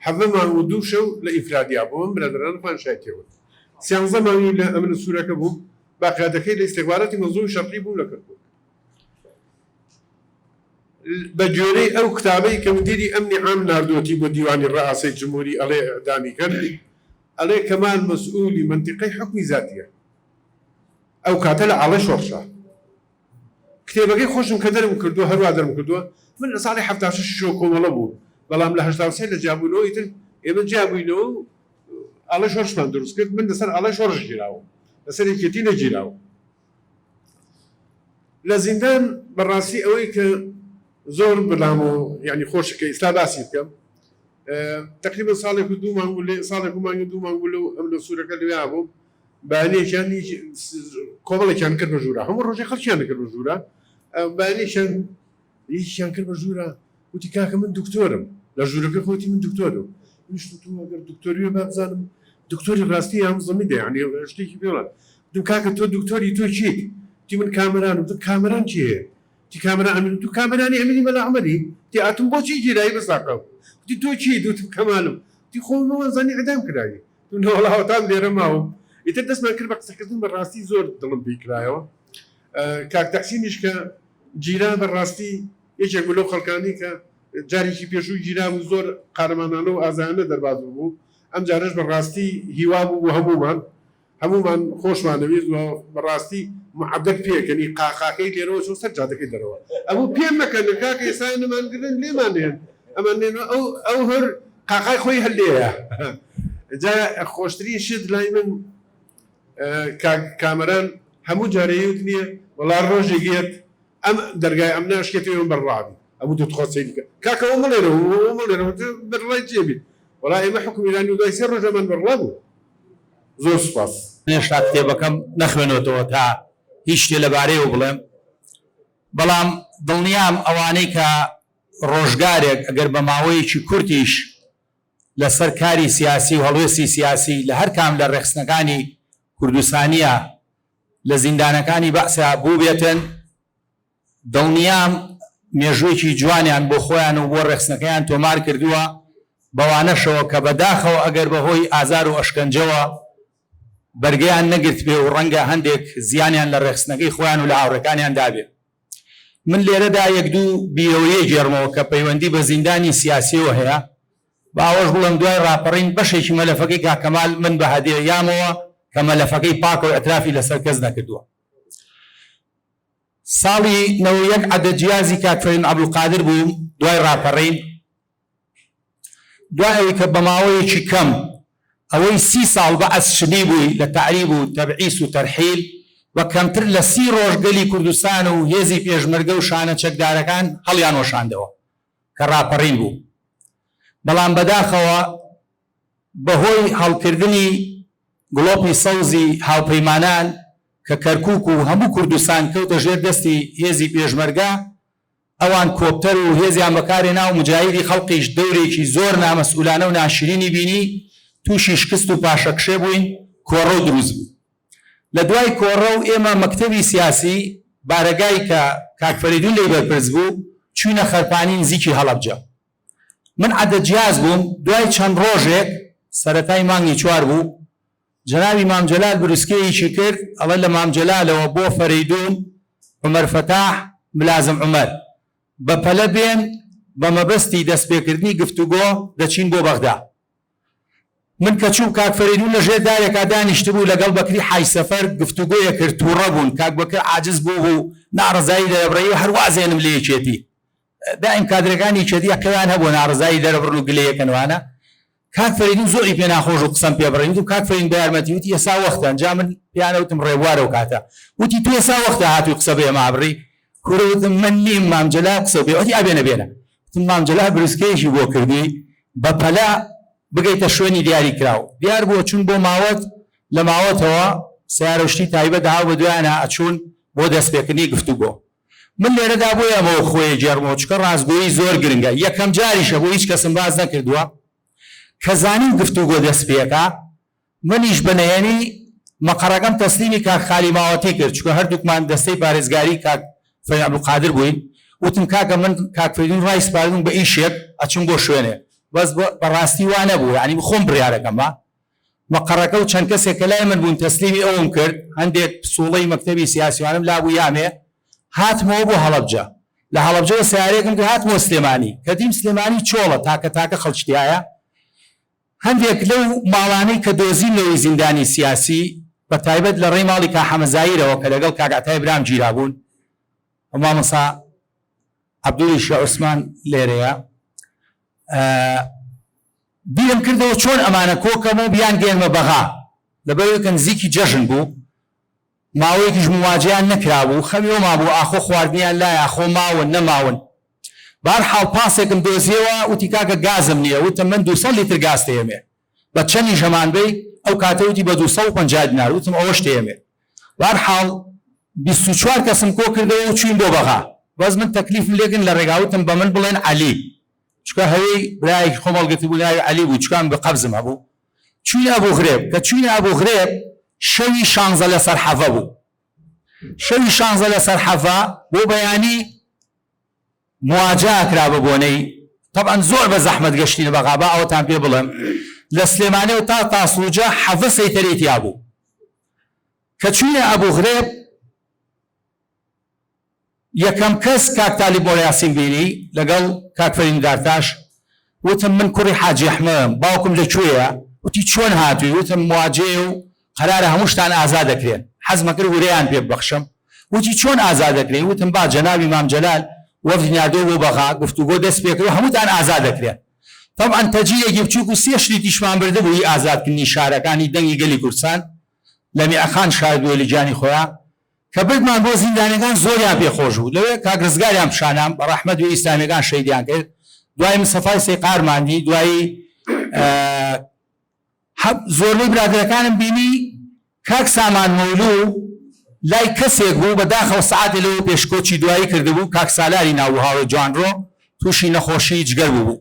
حەڤە مانگ و دوو شەو لە ئینفرادیا بووم برادەران خۆیان شایەتیەوە سیانزە مانگی لە ئەمن سوورەکە بووم باقیادەکەی لە ئیستیخباراتی مەنزومی شەرقی بووم لە کەرکوک بە گوێرەی ئەو کتابەی کە مدیری ئەمنی عام ناردۆتی بۆ دیوانی ڕئاسەی جمهوری ئەڵێ ئیعدامی کەن ئەڵێ کەمال مەسئولی مەنتیقەی حوکمی زاتیە ئەو کاتە لە ئاڵای شۆڕشە کتێبەکەی خۆشم کە دەرم کردووە هەروا دەرم کردووە من لە ساڵی 76 شەوە کۆمەڵە بوو بەڵام لە 83 لە جیابوونەوە ئیتر ئێمە جیابووینەوە و ئاڵای شۆڕشمان دروست کرد من لەسەر ئاڵای شۆڕش گیراوم لەسەر یەکێتی نەگیراوم لە زیندان بەڕاستی ئەوەی کە زۆر بەلام و یعنی خۆشە کە ئیستا باسی بکەم تقریبا ساڵێک و دوو مانگ لێ ساڵێک و مانگ و دوو مانگ لەو ئەم لە سوورەکە لەوێ بووم بەیانیەکیان کۆمەڵێکیان کرد بە ژوورە هەموو ڕۆژێ خەڵکیان کرد بە ژوورە بەیانیەکیان یەکیان کرد بە ژوورە وتی کاکە من دکتۆرم لە ژوورەکە خۆتی من دکتۆرم منیش وتم ئەگەر دکتۆری بێ با بزانم دکتۆری ڕاستی یان زەمی دە یعنی شتێکی پێڵە وتم کاکە تۆ دکتۆری تۆ چیت وتی من کامەرانم وتم کامەران کێیە وتی کامەران ئەمین وتم کامەرانی ئەمینی مەلا عومەری وتی ئاتم بۆچی گیرایی بە ساقەو وتی تۆ کێیت وتم کەمالم وتی خۆ من وانزانی ئیعدام کراوی وتم نەوەڵا ئەوەتام لێرە ماوم ئیتر دەستمان کرد بە قسەکردن بە ڕاستی زۆر دڵم پێی کرایەوە کاک تەحسینیش کە گیرا بە ڕاستی یەکێک بوو لەو خەڵکانەی کە جارێکی پێشوو گیرابوو زۆر قارەمانانە و ئازایانە دەرباز ببوو، ئەم جارەش بە ڕاستی هیوا بوو بۆ هەموومان، هەموومان خۆشمان دەویست و بە ڕاستی معەدەل پێکەنی قاقاکەی لێرەوە چوو سەر جادەکەی دەرەوە ئەبوو پێ مەکەن کاکە ئێستا نەمانگرن لێمان نێن ئەمان نێن ئەو ئەو هەر قاقای خۆی هەر لێیە جا خۆشترین شت لای من کاک کامەران هەموو جارێ یوت نییە وەڵا ڕۆژێک یەت ئەم دەرگای ئەم ناشکێتەوە ئێمە بەرڕابی ئەبوو دەتخوا سەیری کە کاکە ئەوە مەڵێنەوە ئەوە مەڵێنەوە بەرڕای چێ بیت وەڵا ئێمە حوکم ئیرانی و دوای سێ ڕۆژ ئەمان بەرڕا بوو زۆر سوپاس. من هێشتا کتێبەکەم نەخوێنۆتەوە تا هیچ شتێ لەبارەیەوە بڵێم، بەڵام دڵنیام ئەوانەی کە ڕۆژگارێک ئەگەر بە ماوەیەکی کورتیش لەسەر کاری سیاسی و هەڵوێستی سیاسی لە هەر کام لە ڕێکخستنەکانی کوردستانییە لە زیندانەکانی بەعسا بووبێتن، دڵنیام مێژوویەکی جوانیان بۆ خۆیان و بۆ ڕێکخستنەکەیان تۆمار کردووە، بەوانەشەوە کە بەداخەوە ئەگەر بەهۆی ئازار و ئەشکەنجەوە بەرگەیان نەگرتبێ و ڕەنگە هەندێک زیانیان لە ڕێکخستنەکەی خۆیان و لە هاوڕێکانیان دابێ. من لێرەدا یەک دوو بیرەوەریی گێڕمەوە کە پەیوەندی بە زیندانی سیاسییەوە هەیە، با ئەوەش بڵێم دوای ڕاپەڕین بەشێکی مەلەفەکەی کاک کەمال من بە هەدیە یامەوە کە مەلەفەکەی پاکە و ئیعترافی لەسەر کەس نەکردووە. ساڵی 91 عەدە جیازی کاک فەریم عەبدولقادر بووم دوای ڕاپەڕین، دوای ئەوەی کە بە ماوەیەکی کەم ئەوەی سی ساڵ بەعس شلی بووی لە تەعریب و تەبعیس و تەرحیل بە کەمتر لە سی ڕۆژ گەلی کوردستان و هێزی پێشمەرگە و شانە چەکدارەکان هەڵیانوەشاندەوە کە ڕاپەڕین بوو بەڵام بەداخەوە بەهۆی هەڵکردنی گڵۆپی سەوزی هاوپەیمانان کە کەرکوک و هەموو کوردستان کەوتە ژێر دەستی هێزی پێشمەرگە ئەوان کۆپتەر و هێزیان بەکارهێنا و موجاهیدی خەڵقیش دەورێکی زۆر نامەسئولانە و ناشرینی بینی، تووشی شکست و پاشەکشێ بووین، کۆڕەو دروست بوو. لە دوای کۆڕەو ئێمە مەکتەبی سیاسی بارەگای کە کاک فەرەیدوون لێی بەرپرس بوو، چووینە خەرپانی نزیکی هەڵەبجە. من عەدەدجیاز بووم، دوای چەند ڕۆژێک، سەرەتای مانگی چوار بوو، جەنابی مام جەلال بروسکەیەکی کرد ئەڵێ لە مام جەلالەوە بۆ فەرەیدون عومەر فەتاح ملازم عومەر بە پەلە بێن بە مەبەستی دەستپێکردنی گفتوگۆ دەچین بۆ بەغدا. من کە چووم کاک فەرەیدون لە ژێر دارێکا دانیشتبوو لەگەڵ بەکری حاج سەفەر گفتوگۆیە کرد توڕە بوون کاک بەکر عاجز بووبوو ناڕەزایی دەرەبڕی هەر وازێنم لە یەکێتی دایم کادرەکانی یەکێتی هەقیان هەبوو ناڕەزایی دەرەبڕن و گلەیەکەن وانە کاک فەریدون زۆری پێ ناخۆش و قسەم پێ بڕی وتم کاک فەرین بە یارمەتی وتی ئێسا وەختە جا من پێیانە وتم ڕێبوارە و کاتە وتی تو ئێسا وەختە هاتووی قسە بە ئێمە ئەبڕی کورە وتم من نیم مام جەلال قسە پێ وتی ئابێنە بێنە وتم مام جەلال بروسکەیەکی بۆ کردی بە پەلە بگەیتە شوێنی دیاری کراو دیار بووە چون بۆ ماوەت لە ماوەتەوە سیارە و شتی تایبەت هاو بە دوایانە ئەچوون بۆ دەستپێکردنی گفتوگۆ من لێرەدا بۆیە ئەمەوە خۆیە گێڕمەوە چونکە ڕاستگۆیی زۆر گرنگە یەکەم جاریشە بۆ هیچ کەسم باس نەکردووە کە زانیم گفتوگۆ دەست پێکا. منیش بە نهێنی مەقەڕەکەم تەسلیمی کاک خالی ماوەتی کرد، چونکە هەردووکمان دەستەی پارێزگاری کاک فەرید عەبدولقادر بووین، وتم کاکە من کاک فەریدون ڕایسپاردووم بە ئیشێک ئەچم بۆ شوێنێ، بەس بە ڕاستی وا نەبوو، یەعنی خۆم بڕیارەکەمە. مەقەڕەکە و چەند کەسێک کە لای من بوون تەسلیمی ئەوم کرد، هەندێک پسوڵەی مەکتەبی سیاسیوانم لابوو یامێ، هاتمەوە بۆ هەڵەبجە. لە هەڵەبجەوە سەیارەیەکم کرد هاتمەوە سلێمانی، کە دیم سلێمانی چۆڵە، تاکە تاکە خەڵکی تیایە، هەندێک لەو ماڵانەی کە دۆزیمەوەی زیندانی سیاسی، بە تایبەت لە ڕێی ماڵی کا حەمە زایرەوە کە لەگەڵ کاک عەتای برام گیرابوون و مامۆستا عەبدوڵی شێخ عوسمان لێرەیە، بیرم کردەوە چۆن ئەمانە کۆکەم و بیانگەیەنمە بەغا، لەبەرئەوەی کە نزیکی جەژن بوو، ماوەیەکیش مواجەیان نەکرابوو، خەمی ئەومان بوو ئاخۆ خواردنیان لایە، ئاخۆ ماون نەماون. بەهەرحاڵ پاسێکم دۆزیەوە، وتی کاکە گازم نییە، وتم من 200 لیتر گاز تێیەمێ، بە چەندیش هەمان بەی، ئەو کاتە وتی بە 250 دینار، وتم ئەوەش تێیەمێ. بەهەرحاڵ 24 کەسم کۆ کردەوە و چووین بۆ بەغا. بەس من تەکلیفم لێکردن لە ڕێگا، وتم بە من بڵێن عەلی، چونکە هەوێی برایەکی خۆم هەڵگرتبوو ناوی عەلی بوو، چونکە من بە قەبزم هەبوو. چووینە ئەبوغرێب، کە چووینە ئەبوغرێب شەوی شانزە لەسەر حەڤە بوو، شەوی شانزە لەسەر حەڤە بۆ بەیانی مواجە کرا بە بۆنەی تەبعەن زۆر بە زەحمەت گەشتینە بەغا، با ئەوەتان پێ بڵێم لە سلێمانیەوە تا تاسڵوجە حەڤە سەیتەرەی تیا بوو. کە چووینە ئەبوغرێب یەکەم کەس کاک تالیب مۆریاسیم بینی لەگەڵ کاک فەریم دارتاش، وتم من کوڕی حاجی ئەحمەدم، باوکم لە کوێیە؟ وتی چۆن هاتووی؟ وتم مواجەیە و قەرارە هەمووشتان ئازاد دەکرێن، حەزمە کرد ورەیان پێ ببەخشم، وتی چۆن ئازاد دەکرێین؟ وتم با جەنابی مام جەلال وەفدی ناردووە بۆ بەغا، گفتوگۆ دەست پێ کرد و هەمووتان ئازاد دەکرێن. تەبعەن تەجیلێکی بچووک و سێ شلیتیشمان بردبوو هی ئازادکردنی شارەکانی دەنگی گەلی کوردستان لە میعەخان شاردووە لە گیانی خۆیان. کە بردمان بۆ زیندانەکان زۆریان پێ خۆش بوو لەوێ کاک ڕزگاریان پیشانام بە ڕەحمەت بێ ئیسلامیەکان شەهیدیان کرد دوای مستەفای سەیقارمان دی دوایی زۆربەی برادەرەکانم بینی کاک سامان مەولو لای کەسێک بوو بە داخەوە سەعاتێ لەوە پێش کۆچی دوایی کردبوو کاک سالاری ناو هاوڕێ جوانڕۆ تووشی نەخۆشی جگەر بوو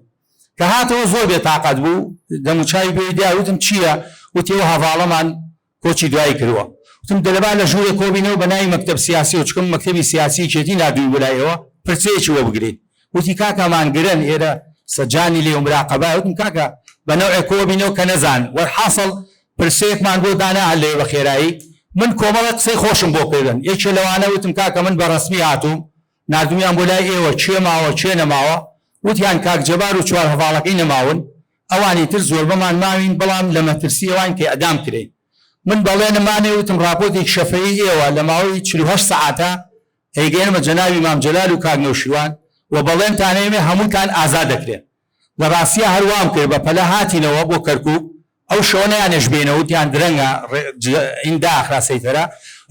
کە هاتەوە زۆر بێتاقەت بوو دەموچاوی پێی دیار وتم چییە وتی ئەو هەڤاڵەمان کۆچی دوایی کردوە. وتم دەلەبا لە ژوورێ کۆبینەوە بە ناوی مەکتەب سیاسیەوە چونکە من مەکتەبی سیاسی یەکێتی ناردووین بۆ لای ئێوە پرچەیەکی بۆ بگرین. وتی کاکە مانگرن ئێرە سەجانی لێ و مراقەبایە. وتم کاکە بە نەوعێ کۆبینەوە کە نەزانن. وەرحاسڵ پرسەیەکمان بۆ دانا هەر لەوێ بە خێرایی من کۆمەڵێک قسەی خۆشم بۆ کردن. یەکێ لەوانە وتم کاکە من بە ڕەسمی هاتووم ناردومیان بۆ لای ئێوە کێ ماوە کێ نەماوە؟ وتیان کاک جەبار و چوار هەڤاڵەکەی نەماون. ئەوانی تر زۆربەمان ماوین بەڵام لە مەترسی ئەواین کە ئیعدام کرێین. من بەڵێنم مانێ وتم ڕاپۆرتێکی شەفەیی ئێوە لە ماوەی 48 سەعاتا ئەیگەیەنمە جەنابی مام جەلال و کاک نەوشیروان و بەڵێنتان ئەیەمێ هەمووتان ئازاد دەکرێن. لە ڕاستیا هەر وام کرد بە پەلە هاتینەوە بۆ کەرکوک ئەو شەوە نەیانێشت بێینەوە وتیان درەنگە ئین داخرا سەیتەرە.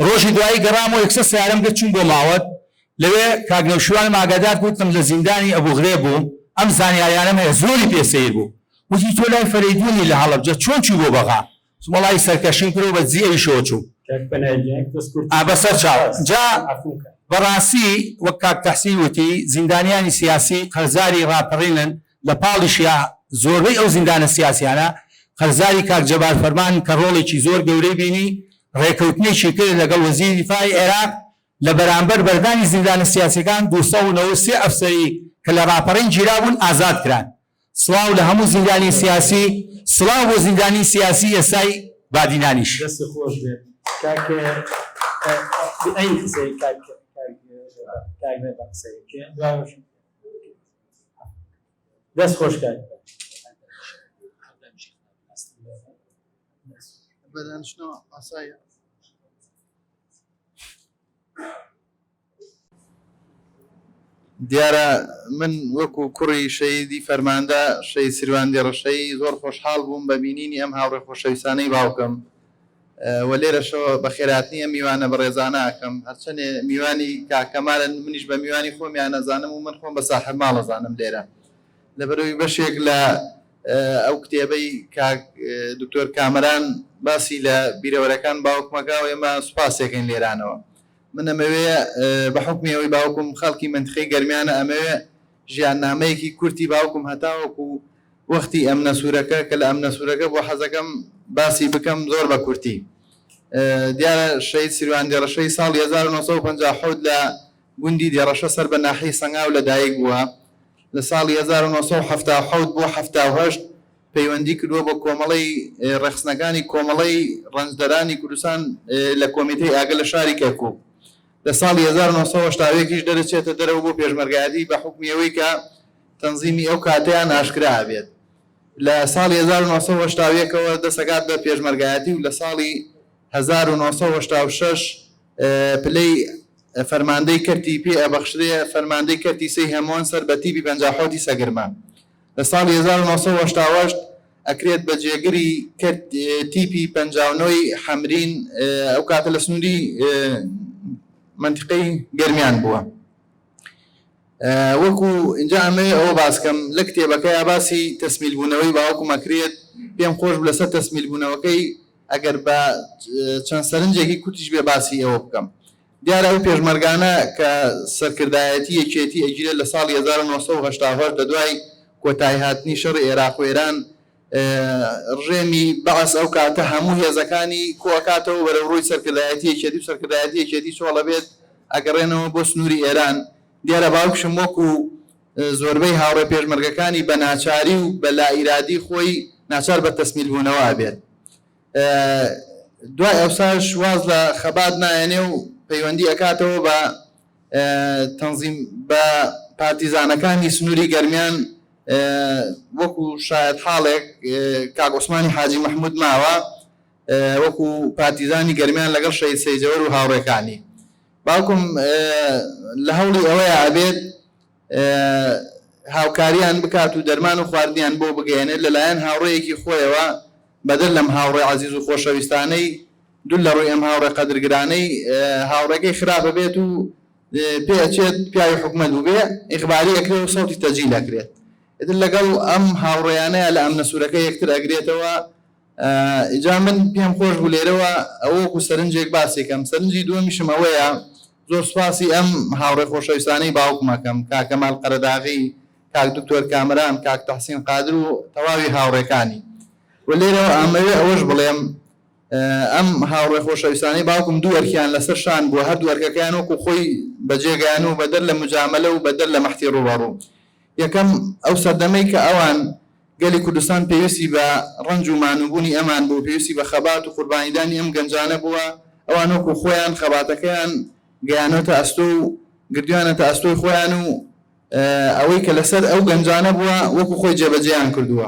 ڕۆژی دوایی گەڕامەوە یەکسەر سەیارەم گرت چووم بۆ ماوەت لەوێ کاک نەوشیروانم ئاگادار کرد وتم لە زیندانی ئەبوغرێب بووم ئەم زانیاریانەم هەیە زۆری پێ سەیر بوو وتی تۆ لای فەرەیدونی لە هەڵەبجە چۆن چووی بۆ بەغا وتم وەڵایی سەرکەشیم کرد و بە دزی ئەویشەوە چووم. کاک پەنای گیان یەک دەست کورت ئا بەسەر چاو سپاس جا عەفوم کە. بەڕاستی وەک کاک تەحسین وتی زیندانیانی سیاسی قەرزاری ڕاپەڕینن لە پاڵیشیا زۆربەی ئەو زیندانە سیاسیانە قەرزاری کاک جەبار فەرمانن کە ڕۆڵێکی زۆر گەورەی بینی ڕێکەوتنێکی کرد لەگەڵ وەزیری دیفاعی عێراق لە بەرامبەر بەردانی زیندانە سیاسیەکان 293 ئەفسەری کە لە ڕاپەڕین گیرابوون ئازاد کران. سڵاو لە هەموو زیندانی سیاسی، سڵاو بۆ زیندانی سیاسی ئێستای بادینانیش. دەست خۆش بێت کاک ئەی قسەی کاک کاک رێبا قسەی دەست خۆش کاک. بەدانیشتنەوە ئاساییە. دیارە من وەکو کوڕی شەهیدی فەرماندە شەهید سیروان دێڕەشەیی زۆر خۆشحاڵ بووم بە بینینی ئەم هاوڕێ خۆشەویستانەی باوکم و لێرەشەوە بەخێرهاتنی ئەم میوانە بەڕێزانە ئەکەم هەرچەنێ میوانی کاک کەمالن منیش بە میوانی خۆمیان ئەزانم و من خۆم بە ساحێب ماڵ ئەزانم لێرە لەبەرئەوەی بەشێک لە ئەو کتێبەی کاک دکتۆر کامەران باسی لە بیرەوەرەکان باوکمەکە و ئێمە سوپاسێکەین لێرانەوە من ئەمەوێ بە حوکمی ئەوەی باوکم خەڵکی مەنتیقەی گەرمیانە ئەمەوێ ژیاننامەیەکی کورتی باوکم هەتاوەکو وەختی ئەمنە سوورەکە کە لە ئەمنە سوورەکە بووە حەزەکەم باسی بکەم زۆر بە کورتی. دیارە شەهید سیروان دێڕەشەیی ساڵی 1957 لە گوندی دێڕەشە سەر بە ناحیەی سەنگاو لە دایک بووە. لە ساڵی 1977 بۆ 78 پەیوەندی کردووە بە کۆمەڵەی ڕێکخستنەکانی کۆمەڵەی ڕەنجدەرانی کوردستان لە کۆمیتەی ئاگە لە شاری کەرکووک. لە ساڵی 1981 یش دەرەچێتە دەرەوە بۆ پێشمەرگایەتی بە حوکمی ئەوەی کە تەنزیمی ئەو کاتەیان ئاشکرا ئەبێت. لە ساڵی 1981 ەوە دەست ئەکات بە پێشمەرگایەتی و لە ساڵی 1986 پلەی فەرماندەی کەرتی پێ ئەبەخشرێ، فەرماندەی کەرتی سێی هەمۆن سەر بە تیپی 57 ی سەگرمە. لە ساڵی 1988 ئەکرێت بە جێگری کەرت تیپی 59 ی حەمرین، ئەو کاتە لە سنووری مەنتیقەی گەرمیان بووە. وەکو ئینجا ئەمەوێ ئەوە باس کەم لە کتێبەکەیا باسی تەسمیل بوونەوەی باوکم ئەکرێت، پێم خۆش بوو لەسەر تەسمیل بوونەوەکەی ئەگەر بە چەند سەرنجێکی کورتیش بێ باسی ئەوە بکەم. دیارە ئەو پێشمەرگانە کە سەرکردایەتی یەکێتی ئەگیرێت لە ساڵی 1988 لە دوای کۆتایی هاتنی شەڕی ئێراق و ئێران ڕژێمی بەعس ئەو کاتە هەموو هێزەکانی کۆئەکاتەوە بەرەو ڕووی سەرکردایەتی یەکێتی و سەرکردایەتی یەکێتی چۆڵەبێت ئەگەڕێنەوە بۆ سنووری ئێران. دیارە باوکشم وەکو زۆربەی هاوڕێ پێشمەرگەکانی بە ناچاری و بە لائیرادی خۆی ناچار بە تەسمیل بوونەوە ئەبێت. دوای ئەوساش واز لە خەبات نایەنێ و پەیوەندی ئەکاتەوە بە تەنزیم بە پارتیزانەکانی سنووری گەرمیان وەکو شایەتحاڵێک کاک عوسمانی حاجی مەحمود ماوە وەکو پارتیزانی گەرمیان لەگەڵ شەهید سەیجەوەر و هاوڕێکانی. باوکم لە هەوڵی ئەوەیە ئەبێت هاوکاریان بکات و دەرمان و خواردنیان بۆ بگەیەنێت لەلایەن هاوڕێیەکی خۆیەوە بەدەر لەم هاوڕێ عەزیز و خۆشەویستانەی دوور لە ڕووی ئەم هاوڕێ قەدرگرانەی هاوڕێکەی خراپە بێت و پێ ئەچێت پیاوی حکومەت بووبێ ئیخباری ئەکرێ و سەوتی تەجیل ئەکرێت ئیتر لەگەڵ ئەم هاوڕێیانەیە لە ئەمنە سوورەکە یەکتر ئەگرێتەوە ئیجا من پێم خۆش بوو لێرەوە ئەوە وەکو سەرنجێک باسی کەم سەرنجی دووەمیشم ئەوەیە زۆر سوپاسی ئەم هاوڕێ خۆشەویستانەی باوکم ئەکەم کاک کەمال قەرەداغی کاک دکتۆر کامەران کاک تەحسین قادر و تەواوی هاوڕێکانی و لێرەوە ئەمەوێ ئەوەش بڵێم ئەم هاوڕێ خۆشەویستانەی باوکم دوو ئەرکیان لەسەر شان بووە هەردوو ئەرکەکەیان وەکو خۆی بەجێگەیان و بەدەر لە مجامەلە و بەدەر لە مەحتی ڕووبەڕوو یەکەم ئەو سەردەمەی کە ئەوان گەلی کوردستان پێویستی بە ڕەنج و مانووبوونی ئەمان بوو، پێویستی بە خەبات و قوربانیدانی ئەم گەنجانە بووە، ئەوان وەکو خۆیان خەباتەکەیان گەیانۆتە ئەستۆ و گردویانەتە ئەستۆی خۆیان و ئەوەی کە لەسەر ئەو گەنجانە بووە وەکو خۆی جێبەجێیان کردووە.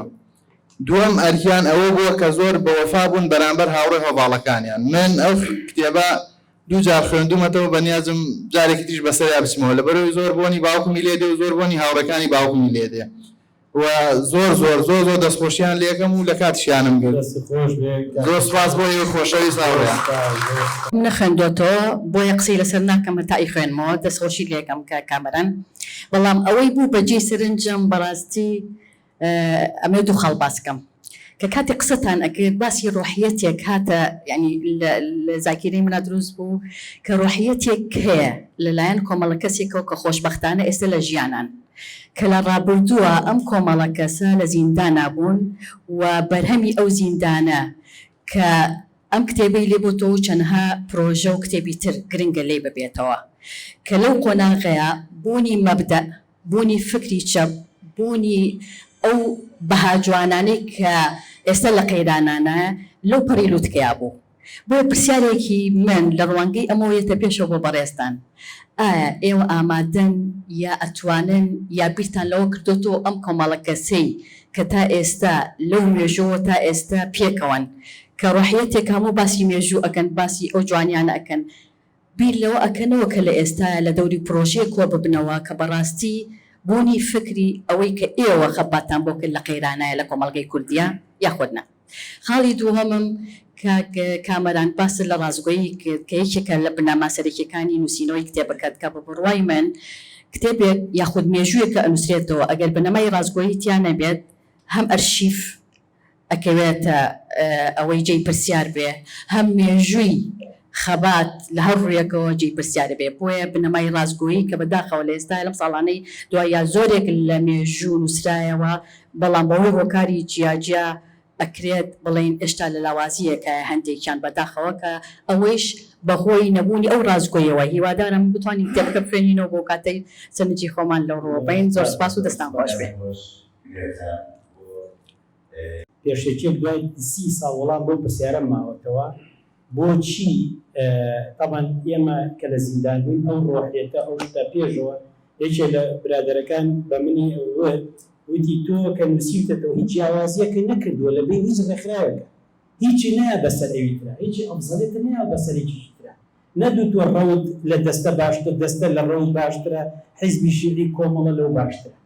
دووەم ئەرکیان ئەوە بووە کە زۆر بەوەفا بوون بەرامبەر هاوڕێ هەڤاڵەکانیان. من ئەو کتێبە دوو جار خوێندوومەتەوە بەنیازم جارێکی تریش بەسەریا بچمەوە لەبەرئەوەی زۆر بۆنی باوکمی لێ دێ و زۆر بۆنی هاوڕێکانی باوکمی لێ دێ. و زۆر زۆر زۆر زۆر دەستخۆشیان لێکەم و لە کاتیشیانم گرت. دەستت خۆش بێ کاک زۆر سوپاس بۆ ئێوەی خۆشەویست هاوڕێیان. نەخوێندۆتەوە بۆیە قسەی لەسەر ناکەم هەتا ئەیخوێنمەوە دەستخۆشی لێکەم کاک کامەران بەڵام ئەوەی بوو بە جێی سەرنجم بەڕاستی ئەمەوێ دوو خاڵ باس کەم کە کاتێ قسەتان ئەکرد باسی ڕۆحیەتێک هاتە یانی لە لە زاکیرەی منا دروست بوو کە ڕۆحیەتێک هەیە لەلایەن کۆمەڵە کەسێکەوە کە خۆشبەختانە ئێستا لە ژیانان کە لە ڕابردووە ئەم کۆمەڵە کەسە لە زیندانا بوون و بەرهەمی ئەو زیندانە کە ئەم کتێبەی لێ بۆتەوە و چەنەها پرۆژە و کتێبی تر گرنگە لێی ببێتەوە کە لەو قۆناغەیا بوونی مەبدەئ، بوونی فکری چەپ، بوونی ئەو بەها جوانانەی کە ئێستا لە قەیرانانایە لەو پەڕی لوتکەیا بوو. بۆیە پرسیارێکی من لە ڕوانگەی ئەمەوە یەتە پێشەوە بۆ بەڕێزتان، ئایا ئێوە ئامادەن یا ئەتوانن یا بیرتان لەوە کردۆتەوە ئەم کۆمەڵە کەسەی کە تا ئێستا لەو مێژووەوە تا ئێستا پێکەوەن کە ڕۆحیەتێک هەموو باسی مێژوو ئەکەن باسی ئەو جوانیانە ئەکەن بیر لەوە ئەکەنەوە کە لە ئێستایا لە دەوری پرۆژەیەک کۆ ببنەوە کە بەڕاستی بوونی فکری ئەوەی کە ئێوە خەباتتان بۆ کرد لە قەیرانایە لە کۆمەڵگەی کوردیا یاخود نا؟ خاڵی دووهەمم کاک کامەران باست لە ڕاستگۆیی کرد کە یەکێکە لە بنەما سەرەکیەکانی نووسینەوەی کتێبەکەت کە بە بڕوای من کتێبێک یاخود مێژوویەک کە ئەنووسرێتەوە ئەگەر بنەمای ڕاستگۆیی تیا نەبێت هەم ئەرشیف ئەکەوێتە ئەوەی جێی پرسیار بێ هەم مێژووی. خەبات لە هەر ڕوویەکەوە جێی پرسیارە بێ. بۆیە بنەمای ڕاستگۆیی کە بەداخەوە لە ئێستایا لەم ساڵانەی دواییا زۆرێک لە مێژوو نووسرایەوە بەڵام بەهۆی هۆکاری جیاجیا ئەکرێت بڵێین ئێشتا لە لاوازییەکایە هەندێکیان بەداخەوە کە ئەوەیش بەهۆی نەبوونی ئەو ڕاستگۆیەوە. هیوادارم بتوانین کتێبەکە بخوێنینەوە بۆ کاتەی سەرنجی خۆمان لەو ڕووە بەین. زۆر سوپاس و دەستان خۆش بێ. پێشەکیەک دوای سی ساڵ وەڵام بەو پرسیارەم ماوەتەوە بۆچی تەبعەن ئێمە کە لە زیندان بووین ئەو ڕۆحیەتە ئەو شتە پێشەوە یەکێ لە برادەرەکان بە منی وت وتی تۆ کە نووسیوتەتەوە هیچ جیاوازیەکە نەکردووە لە بەین هیچ ڕێکخراوێکە هیچی نایە بەسەر ئەوی ترا هیچی ئەفزەلیەتە نایە بەسەر یەکێکی ترا نەدوتوە ڕەوت لە دەستە باشتر دەستە لە ڕەوت باشترە حیزبی شیعی کۆمەڵە لەو باشترە.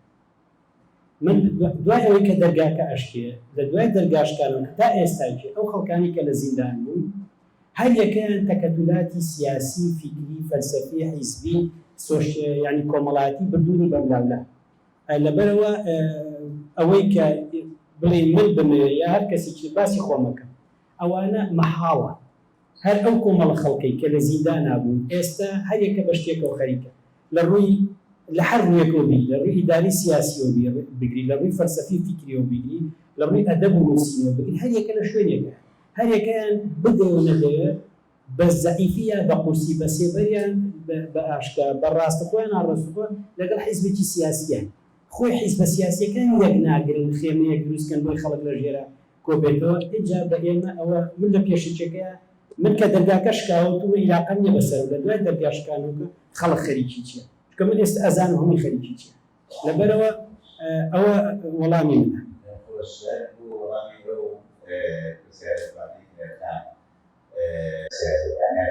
من دوای ئەوەی کە دەرگاکە ئەشکێ، لە دوای دەرگا شکانەوەکە تا ئێستاکێ ئەو خەڵکانەی کە لە زیندان بوون، هەر یەکەیان تەکەتولاتی سیاسی، فیکری، فەلسەفی، حیزبی، سۆش یانی کۆمەڵایەتی بردوونی بەملاولا. لەبەرئەوە ئەوەی کە بڵێی من بمەوێ یا هەر کەسێکی تر باسی خۆم ئەکەم، ئەوانە مەحاڵە. هەر ئەو کۆمەڵە خەڵکەی کە لە زیندانا بوون ئێستا هەر یەکە بە شتێکەوە خەریکە. لە ڕووی لە هەر ڕوویەکەوە بیگری، لە ڕووی ئیداری سیاسییەوە بگری، لە ڕووی فەلسەفی و فیکرییەوە بیگری، لە ڕووی ئەدەب و نووسینەوە بگری، هەر یەکە لە شوێنێکە. هەر یەکەیان بدەێ و نەدەوێ بە زەعیفی یا بە قورسی، بە سێبەر یان بە ئاشکرا، بە ڕاستەخۆ یا ناڕاستەخۆ لەگەڵ حیزبێکی سیاسییە. خۆی حیزبە سیاسییەکان یەک ناگرن خێمەیەک دروست کەن بۆی خەڵک لە ژێرا کۆبێتەوە ئینجا بە ئێمە ئەوە من لە پێشەکیەکەیا من کە دەرگاکە شکاوە وتومە ئیلاقەم نیە بەسەرەوە لە دوای دەرگا شکانەوەکە خەڵک خەریکی چیە چونکە من ئێستا ئەزانم هەمووی خەریکی چیە لەبەرئەوە ئەوە وەڵامی منە. خۆش بۆ وەڵامی ئەو پرسیارە جوانەی نێرتان سیاسیەکانیان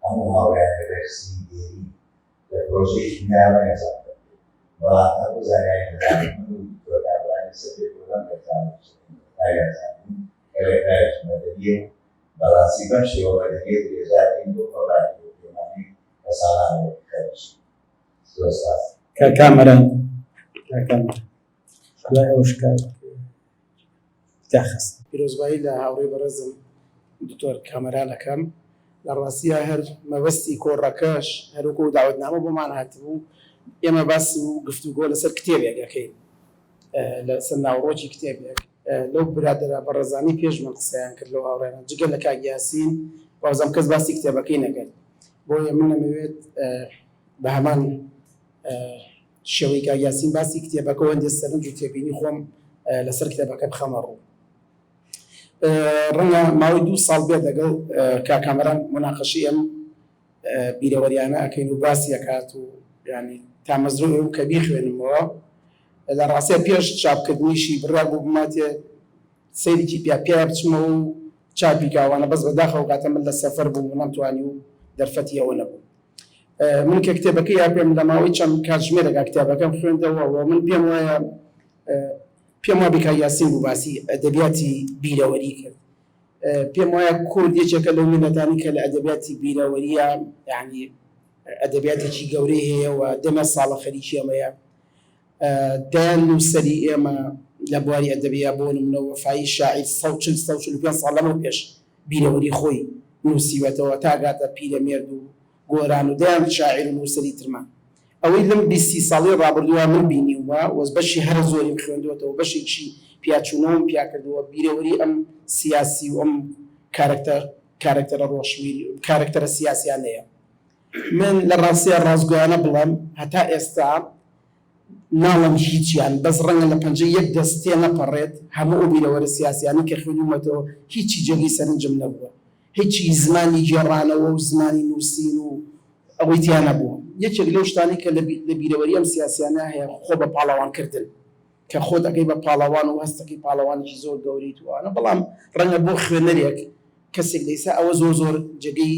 هەموو هاوڕێیانی ڕێکخستنی دێرین لە پرۆژەی کیمیای ڕەنگە چاپ دەکرێت، بەڵام هەر بۆ زانیاری دەزانن من و دکتۆر کامەران ئێستا پێکەوە لەم ڕێکخراوە ناویان زانین کە ڕێکخراوێکی مەدەنییە و بەڕاستی بەم شێوە مەدەنییە درێژە دەین بۆ خەباتی بۆ پێمانەی کە ساڵانێک خەریکین. زۆر سپاس. کاک کامەران کاک کامەران دوای ئەوەش کاک داخست. پیرۆزبایی لە هاوڕێی بەڕێزم دکتۆر کامەران ئەکەم. لە ڕاستیا هەر مەبەستی کۆڕەکەش هەر وەکو داوەتنامە بۆمان هاتبوو ئێمە باس و گفتوگۆ لەسەر کتێبێک ئەکەین لەسەر ناوەڕۆکی کتێبێک لەو برادەرە بەڕێزانەی پێش من قسەیان کرد لەو هاوڕێیانە جگە لە کاک یاسین وابزانم کەس باسی کتێبەکەی نەکرد بۆیە من ئەمەوێت بە هەمان شێوەی کاک یاسین باسی کتێبەکە و هەندێک سەرنج و تێبینی خۆم لەسەر کتێبەکە بخەمە ڕوو. ڕەنگە ماوەی دوو ساڵ بێت لەگەڵ کاک کامەران موناقەشەی ئەم بیرەوەریانە ئەکەین و باسی ئەکات و یانی تامەزرۆی ئەوم کە بیخوێنمەوە. لە ڕاستیا پێش چاپکردنیشی بڕیار بوو بماتێ سەیرێکی پیا پیا بچمەوە و چاپی کاوانە بەس بەداخەوە کاتە من لە سەفەر بووم و نەمتوانی و دەرفەتی ئەوە نەبوو. من کە کتێبەکەی یا پێم لە ماوەی چەند کاتژمێرێکا کتێبەکەم خوێندەوە و من پێم وایە پێم وابێ کاک یاسین بوو باسی ئەدەبیاتی بیرەوەری کرد پێم وایە کورد یەکێکە لەو میللەتانی کە لە ئەدەبیاتی بیرەوەریە یعنی ئەدەبیاتێکی گەورەی هەیە و دەمە ساڵە خەریکی ئەمەیە دەیان نووسەری ئێمە لە بواری ئەدەبیە بۆ نمونە وەفایی شاعیر 140 145 ساڵ لەمەو پێش بیرەوەری خۆی نووسیوەتەوە تا گاتە پیرەمێرد و گۆران و دەیان شاعیر و نووسەری ترمان. ئەوەی لەم 20 سی ساڵەی ڕابردووە من بینیومە و بەشی هەرە زۆریم خوێندووەتەوە، بەشێکی پیاچوونەوەم پیا کردووە، بیرەوەری ئەم سیاسی و ئەم کارەکتەر کارەکتەرە ڕۆشنبیری کارەکتەرە سیاسیانەیە. من لە ڕاستیا ڕاستگۆیانە بڵێم هەتا ئێستا ناڵێم هیچیان، بەس ڕەنگە لە پەنجەی یەک دەست تێنەپەڕێت هەموو ئەو بیرەوەرە سیاسیانەی کە خوێندوومەتەوە هیچی جێگەی سەرنجم نەبووە. هیچی زمانی گێڕانەوە و زمانی نووسین و ئەوەی تیا نەبووە. یەکێک لەو شتانەی کە لە بیرەوەری ئەم سیاسیانە هەیە خۆ بە پاڵەوان کردن، کە خۆت ئەکەی بە پاڵەوان و هەست ئەکەی پاڵەوانێکی زۆر گەورەیت و ئەوانە، بەڵام ڕەنگە بۆ خوێنەرێک کەسێک لە ئیستا ئەوە زۆر زۆر جێگەی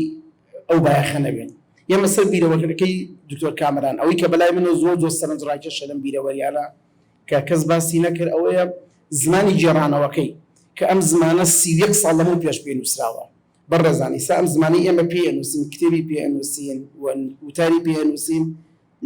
ئەو بایەخە نەبێت. یەمە سەر بیرەوەرەکەی دکتۆر کامەران، ئەوەی کە بەلای منەوە زۆر زۆر سەرنجڕاکێشە لەم بیرەوەریانە کە کەس باسی نەکرد ئەوەیە زمانی گێڕانەوەکەی کە ئەم زمانە 31 ساڵ لەمەو پێش پێ نووسراوە. بەڕێزان ئیستا ئەم زمانەی ئێمە پێی ئەنووسین، کتێبی پێ ئەنووسین و وتاری پێ ئەنووسین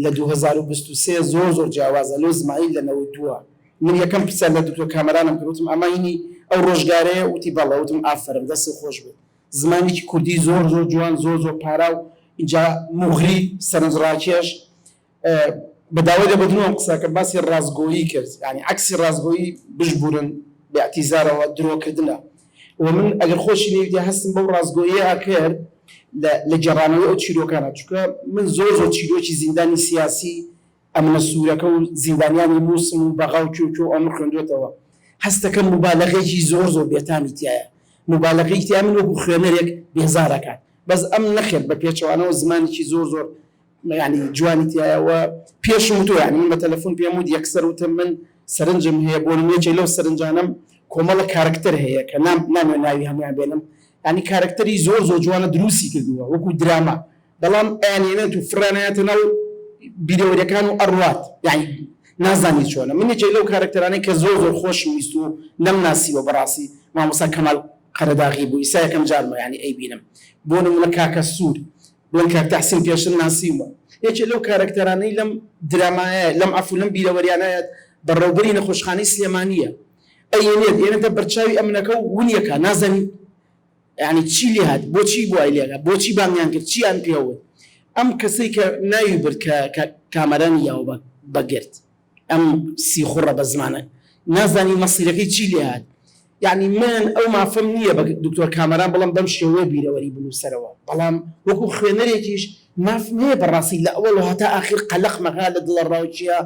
لە 2023 زۆر زۆر جیاوازە لەو زمانەی لە 92 من یەکەم پرسیار لە دکتۆر کامەرانم کرد وتم ئەمە هینی ئەو ڕۆژگارەیە؟ وتی بەڵێ. وتم ئافەرم دەستت خۆش بێت. زمانێکی کوردی زۆر زۆر جوان زۆر زۆر پاراو ئینجا موغری سەرنجڕاکێش بە داوای لێبوردنەوە ئەم قسە کەم باسی ڕاستگۆیی کرد یانی عەکسی ڕاستگۆیی بشبورن بە ئیعتیزارەوە درۆکردنە و من ئەگەر خۆشی نەویتێ هەستم بەو ڕاستگۆییە ئەکرد لە لە گێڕانەوەی ئەو چیرۆکانە چونکە من زۆر زۆر چیرۆکی زیندانی سیاسی ئەمنە سوورەکە و زیندانیانی مووسڵ و بەغا و کوێ و کوێ و ئەوەم خوێندووەتەوە هەستەکەم موبالەغەیەکی زۆر زۆر بێتامی تیایە موبالەغەی تیایە من وەکو خوێنەرێک بێزار ئەکات بەس ئەم نەخێر بە پێچەوانەوە زمانێکی زۆر زۆر یانی جوانی تیایە و پێشم وتووە یانی من بە تەلەفۆن پێم وت یەکسەر وتم من سەرنجم هەیە بۆ نموونە یەکێک لەو سەرنجانەم کۆمەڵە کارەکتەر هەیە کە نام نامەوێت ناوی هەموویان بێنم یانی کارەکتەری زۆر زۆر جوانە دروستی کردووە وەکو دراما بەڵام ئەیانهێنێت و فڕێیانەیاتە ناو بیرەوەریەکان و ئەڕوات یانی نازانی چۆنە من یەکێک لەو کارەکتەرانەی کە زۆر زۆر خۆشم ویست و نەمناسیوە بەڕاستی مامۆستا کەمال قەرەداغی بوو ئیستا یەکەم جارمە یانی ئەیبینم بۆ نموونە کاکە سوور بڵێن کاک تەحسین پێشتر ناسیومە یەکێ لەو کارەکتەرانەی لەم درامایە لەم عەفو لەم بیرەوەریانەیە بەڕێوبەری نەخۆشخانەی سلێمانییە ئەیەنێت ئێنێتە بەرچاوی ئەمنەکە و ونیەکە نازانی یانی چی لێ هات بۆچی وای لێکا بۆچی بانگیان کرد چیان پێ وت ئەم کەسەی کە ناوی برد کە کە کامەرانی یاوە بە بەگرت ئەم سیخوڕە بە زمانە نازانی مەسیرەکەی چی لێ هات یعنی من ئەو مافەم نییە بە دکتۆر کامەران بڵم بەم شێوەیە بیرەوەری بنووسەرەوە بەڵام وەکو خوێنەرێکیش مافم هەیە بەڕاستی لە ئەوەڵ هەتا ئاخیر قەلەق مەکا لە دڵەڕاوکیە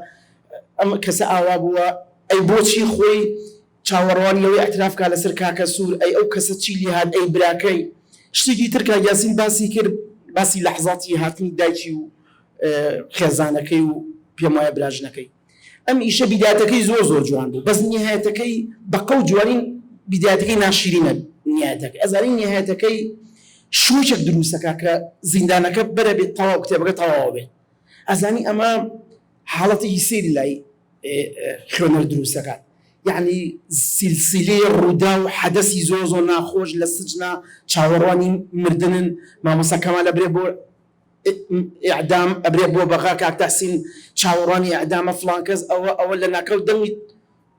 ئەم کەسە ئاوا بووە ئەی بۆچی خۆی چاوەڕوانی ئەوەی ئیعتراف کا لەسەر کاکە سوور ئەی ئەو کەسە چی لێهات ئەی براکەی شتێکی تر کاک یاسین باسی کرد باسی لەحزاتی هاتنی دایکی و خێزانەکەی و پێم وایە براژنەکەی ئەم ئیشە بیدایەتەکەی زۆر زۆر جوان بوو بەس نیهایەتەکەی بەقەو جوانی بیدایەتەکەی ناشیرینە نیهایەتەکەی ئەزانی نیهایەتەکەی شووچێک دروستەکە کە زیندانەکە بەرە بێت تەواو کتێبەکە تەواو بێت ئەزانی ئەمە حاڵەتێکی سەیری لای خوێنەر دروست دەکات یعنی سیلسیلەی ڕوودا و حەدەسی زۆر زۆر ناخۆش لە سجنا چاوەڕوانی مردنن مامۆستا کەمال ئەبرێ بۆ ئیعدام ئەبرێ بۆ بەغا کاک تەحسین چاوەڕوانی ئیعدامە فڵان کەس ئەوە ئەوە لە ناکاو دەنگی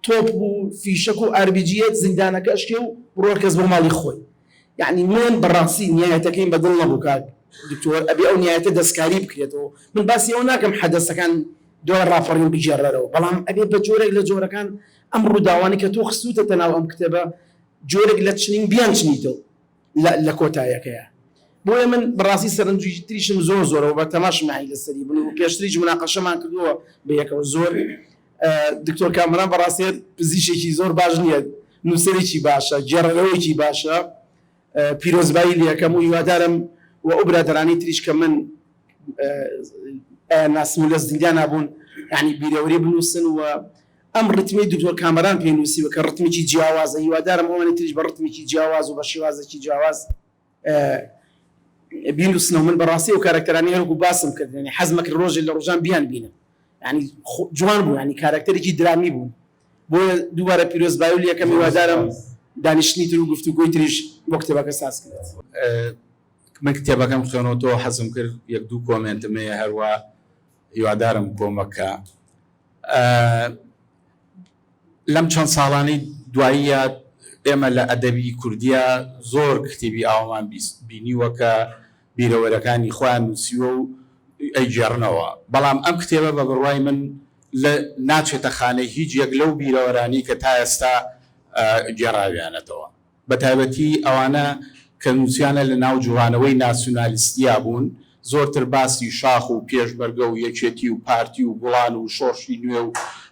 تۆپ و فیشەک و ئاربیجیەت زیندانەکە ئەشکێ و بڕۆ کەس بۆ ماڵی خۆی یەعنی من بەڕاستی نیایەتەکەیم بەدڵ نەبوو کاک دکتۆر ئەبێ ئەو نیایەتە دەستکاری بکرێتەوە من باسی ئەوە ناکەم حەدەسەکان دوای ڕاپەڕین بگێڕەرەوە بەڵام ئەبێ بە جۆرێک لە جۆرەکان ئەم ڕووداوانەی کە تۆ خستووتەتە ناو ئەم کتێبە جۆرێک لە چنین بیانچنیتەوە لە کۆتایەکەیە بۆیە من بەڕاستی سەرنجی تریشم زۆر زۆرەوە بە تەماشم یانی لەسەری بن و پێشتریش مناقەشەمان کردووە بە یەکەوە زۆر دکتۆر کامەران بەڕاستی پزیشێکی زۆر باش نییە نووسەرێکی باشە گێڕەرەوەیەکی باشە پیرۆزبایی لەکەم و هیوادارم و ئەو برادەرانی تریش کە من ناسم و لە زیندانا بوون یعنی بیرەوەری بنووسن و ئەم ڕتمی دکتۆر کامەران پێ نووسیوە کە ڕتمێکی جیاوازە هیوادارم ئەوانی تریش بە ڕتمێکی جیاواز و بە شێوازێکی جیاواز بینووسنەوە من بەڕاستی ئەو کارەکتەرانەی هەروەکو باسم کرد یعنی حەزمە کرد ڕۆژێ لە ڕۆژان بیان بینم یعنی جوان بوو یعنی کارەکتەرێکی درامی بوون بۆیە دووبارە پیرۆزبایی و لەکەم هیوادارم دانیشتنی تر و گفتوگۆی تریش بۆ کتێبەکە ساز کرێت. من کتێبەکەم خوێنەوەتەوە حەزم کرد یەک دوو کۆمێنتم هەیە هەروا هیوادارم کۆمەک کا. لەم چەند ساڵانەی دواییە ئێمە لە ئەدەبی کوردییە زۆر کتێبی ئاوامان بینیوە کە بیرەوەرەکانی خۆیان نووسیوە و ئەیگێڕنەوە، بەڵام ئەم کتێبە بە بڕوای من لە ناچێتە خانەی هیچ یەک لەو بیرەوەرانەی کە تا ئێستا گێڕاویانەتەوە. بە تایبەتی ئەوانە کە نووسیانە لە ناو جوڵانەوەی ناسیونالیستیا بوون، زۆرتر باسی شاخ و پێشمەرگە و یەکێتی و پارتی و گوڵان و شۆڕشی نوێ و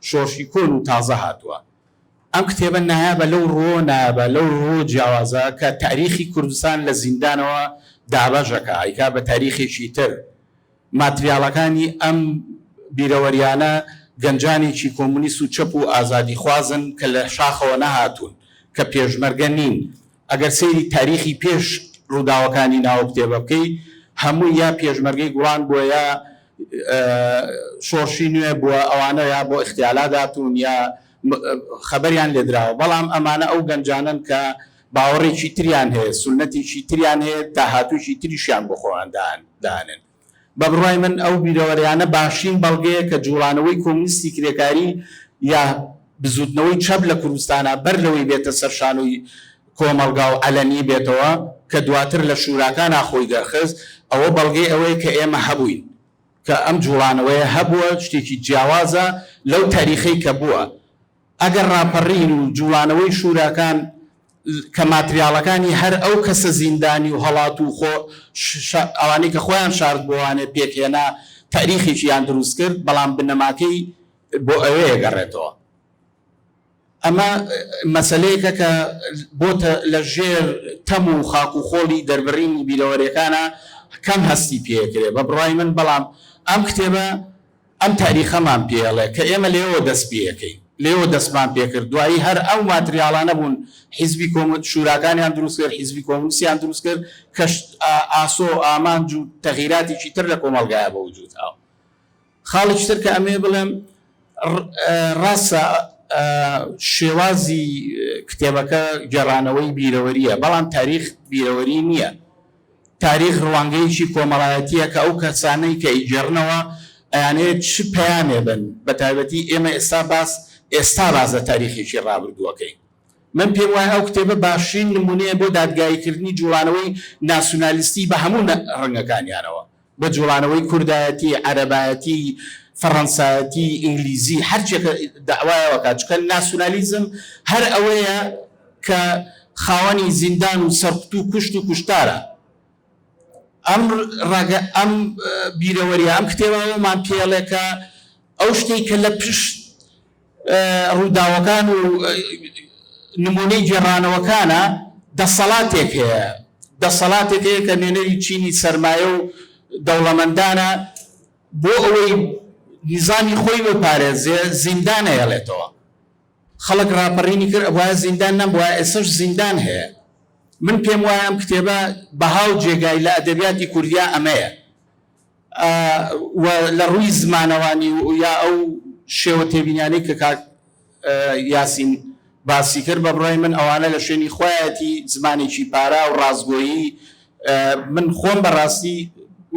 شۆڕشی کۆن و تازە هاتووە. ئەم کتێبە نایابە لەو ڕووەوە نایابە لەو ڕووەوە جیاوازە کە تاریخی کوردستان لە زیندانەوە دابەش ئەکا، ئەیکا بە تاریخێکی تر. ماتریاڵەکانی ئەم بیرەوەریانە گەنجانێکی کۆمونیست و چەپ و ئازادیخوازن کە لە شاخەوە نەهاتوون، کە پێشمەرگە نین. ئەگەر سەیری تاریخی پێش ڕووداوەکانی ناو کتێبە بکەی، هەمووی یا پێشمەرگەی گوڵان بووە یا شۆڕشی نوێ بووە، ئەوانە یا بۆ ئیغتیالات هاتوون یا خەبەریان لێدراوە. بەڵام ئەمانە ئەو گەنجانەن کە باوەڕێکی تریان هەیە، سوننەتێکی تریان هەیە، داهاتوویەکی تریشیان بۆ خۆیان دانێن. بە بڕوای من ئەو بیرەوەریانە باشترین بەڵگەیە کە جووڵانەوەی کۆمونیستی کرێکاری یا بزووتنەوەی چەپ لە کوردستانا بەر لەوەی بێتە سەر شانۆی کۆمەڵگا و عەلەنی بێتەوە. کە دواتر لە شوراکانا خۆی دەرخست، ئەوە بەڵگەی ئەوەیە کە ئێمە هەبووین، کە ئەم جوڵانەوەیە هەبووە، شتێکی جیاوازە لەو تاریخەی کە بووە. ئەگەر ڕاپەڕین و جوڵانەوەی شوراکان کە ماتریاڵەکانی هەر ئەو کەسە زیندانی و هەڵاتوو و خۆ ئەوانەی کە خۆیان شاردبۆوانێ پێکهێنا تاریخێکیان دروست کرد، بەڵام بنەماکەی بۆ ئەوێ ئەگەڕێتەوە. ئەمە مەسەلەیەکە کە بۆتە لە ژێر تەم و خاک و خۆڵی دەربڕینی بیرەوەریەکانا کەم هەستی پێکرێ بە بڕوای من، بەڵام ئەم کتێبە ئەم تاریخەمان پێڵێ کە ئێمە لێوە دەست پێکەین، لێوە دەستمان پێکرد، دوایی هەر ئەو ماتریاڵانە بوون حیزبی کۆمۆ شوراکانیان دروست کرد، حیزبی کۆمۆنیستیان دروست کرد کە ئاسۆ ئامانج و تەغیراتێکی تر لە کۆمەڵگایا بە وجود هاو. خاڵێکی تر کە ئەمەوێ بڵێم ڕاستە شێوازی کتێبەکە گێڕانەوەی بیرەوەرییە، بەڵام تاریخ بیرەوەری نییە. تاریخ ڕوانگەیەکی کۆمەڵایەتییە کە ئەو کەسانەی کە ئەیگێڕنەوە ئەیانەوێت چ پەیامێ بن، بەتایبەتی ئێمە ئێستا باس ئێستا باس لە تاریخێکی ڕابردووەکەین. من پێم وایە ئەو کتێبە باشترین نموونەیە بۆ دادگاییکردنی جووڵانەوەی ناسیونالیستی بە هەموو ڕەنگەکانیانەوە. بە جوڵانەوەی کوردایەتی، عەرەبایەتی، فەڕەنسایەتی، ئینگلیزی، هەرچیەکە دەعوایەوە کات، چونکە ناسیونالیزم هەر ئەوەیە کە خاوەنی زیندان و سەرکوت و کوشت و کوشتارە. ئەم ڕەگە، ئەم بیرەوەریە، ئەم کتێبە ئەوەمان پێڵێ کە ئەو شتەی کە لە پشت ڕووداوەکان و نموونەی گێڕانەوەکانە، دەسەڵاتێک هەیە، دەسەڵاتێک هەیە کە نوێنەری چینی سەرمایە و دەوڵەمەندانە، بۆ ئەوەی نیزامی خۆی بپارێزێ زیندان ئەیەڵێتەوە. خەڵک ڕاپەڕینی کرد ئەبوایە زیندان نەبوایە، ئێستەش زیندان هەیە. من پێم وایە ئەم کتێبە بەها و جێگای لە ئەدەبیاتی کوردیا ئەمەیە. و لە ڕووی زمانەوانی و یا ئەو شێوە تێبینیانەی کە کاک یاسین باسی کرد بە بڕوای من ئەوانە لە شوێنی خۆیەتی زمانێکی پارا و ڕاستگۆیی من خۆم بە ڕاستی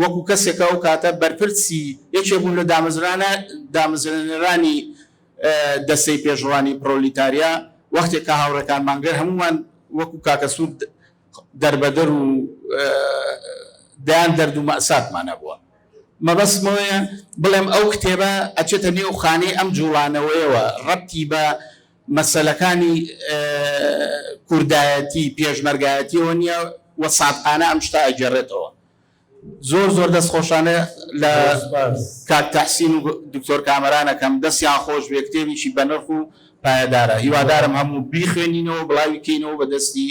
وەکو کەسێکە ئەو کاتە بەرپرسی یەکێ بووم لە دامەزرانە دامەزرێنەرانی دەستەی پێشڕوانی پرۆلیتاریا وەختێک کە هاوڕێکانمان گەر هەموومان وەکو کاکە سوور دەربەدەر و دەیان دەرد و مەئساتمان هەبووە. مەبەستم ئەوەیە بڵێم ئەو کتێبە ئەچێتە نێو خانەی ئەم جووڵانەوەیەوە، ڕەبتی بە مەسەلەکانی کوردایەتی، پێشمەرگایەتییەوە نییە و سادقانە ئەم شتە ئەگێڕێتەوە. زۆر زۆر دەست خۆشانە لە کاک تەحسین و دکتۆر کامەران ئەکەم دەستیان خۆش بێ کتێبیکی بەنرخ و پایەدارە هیوادارم هەموو بیخوێنینەوە بڵاوی کەینەوە بە دەستی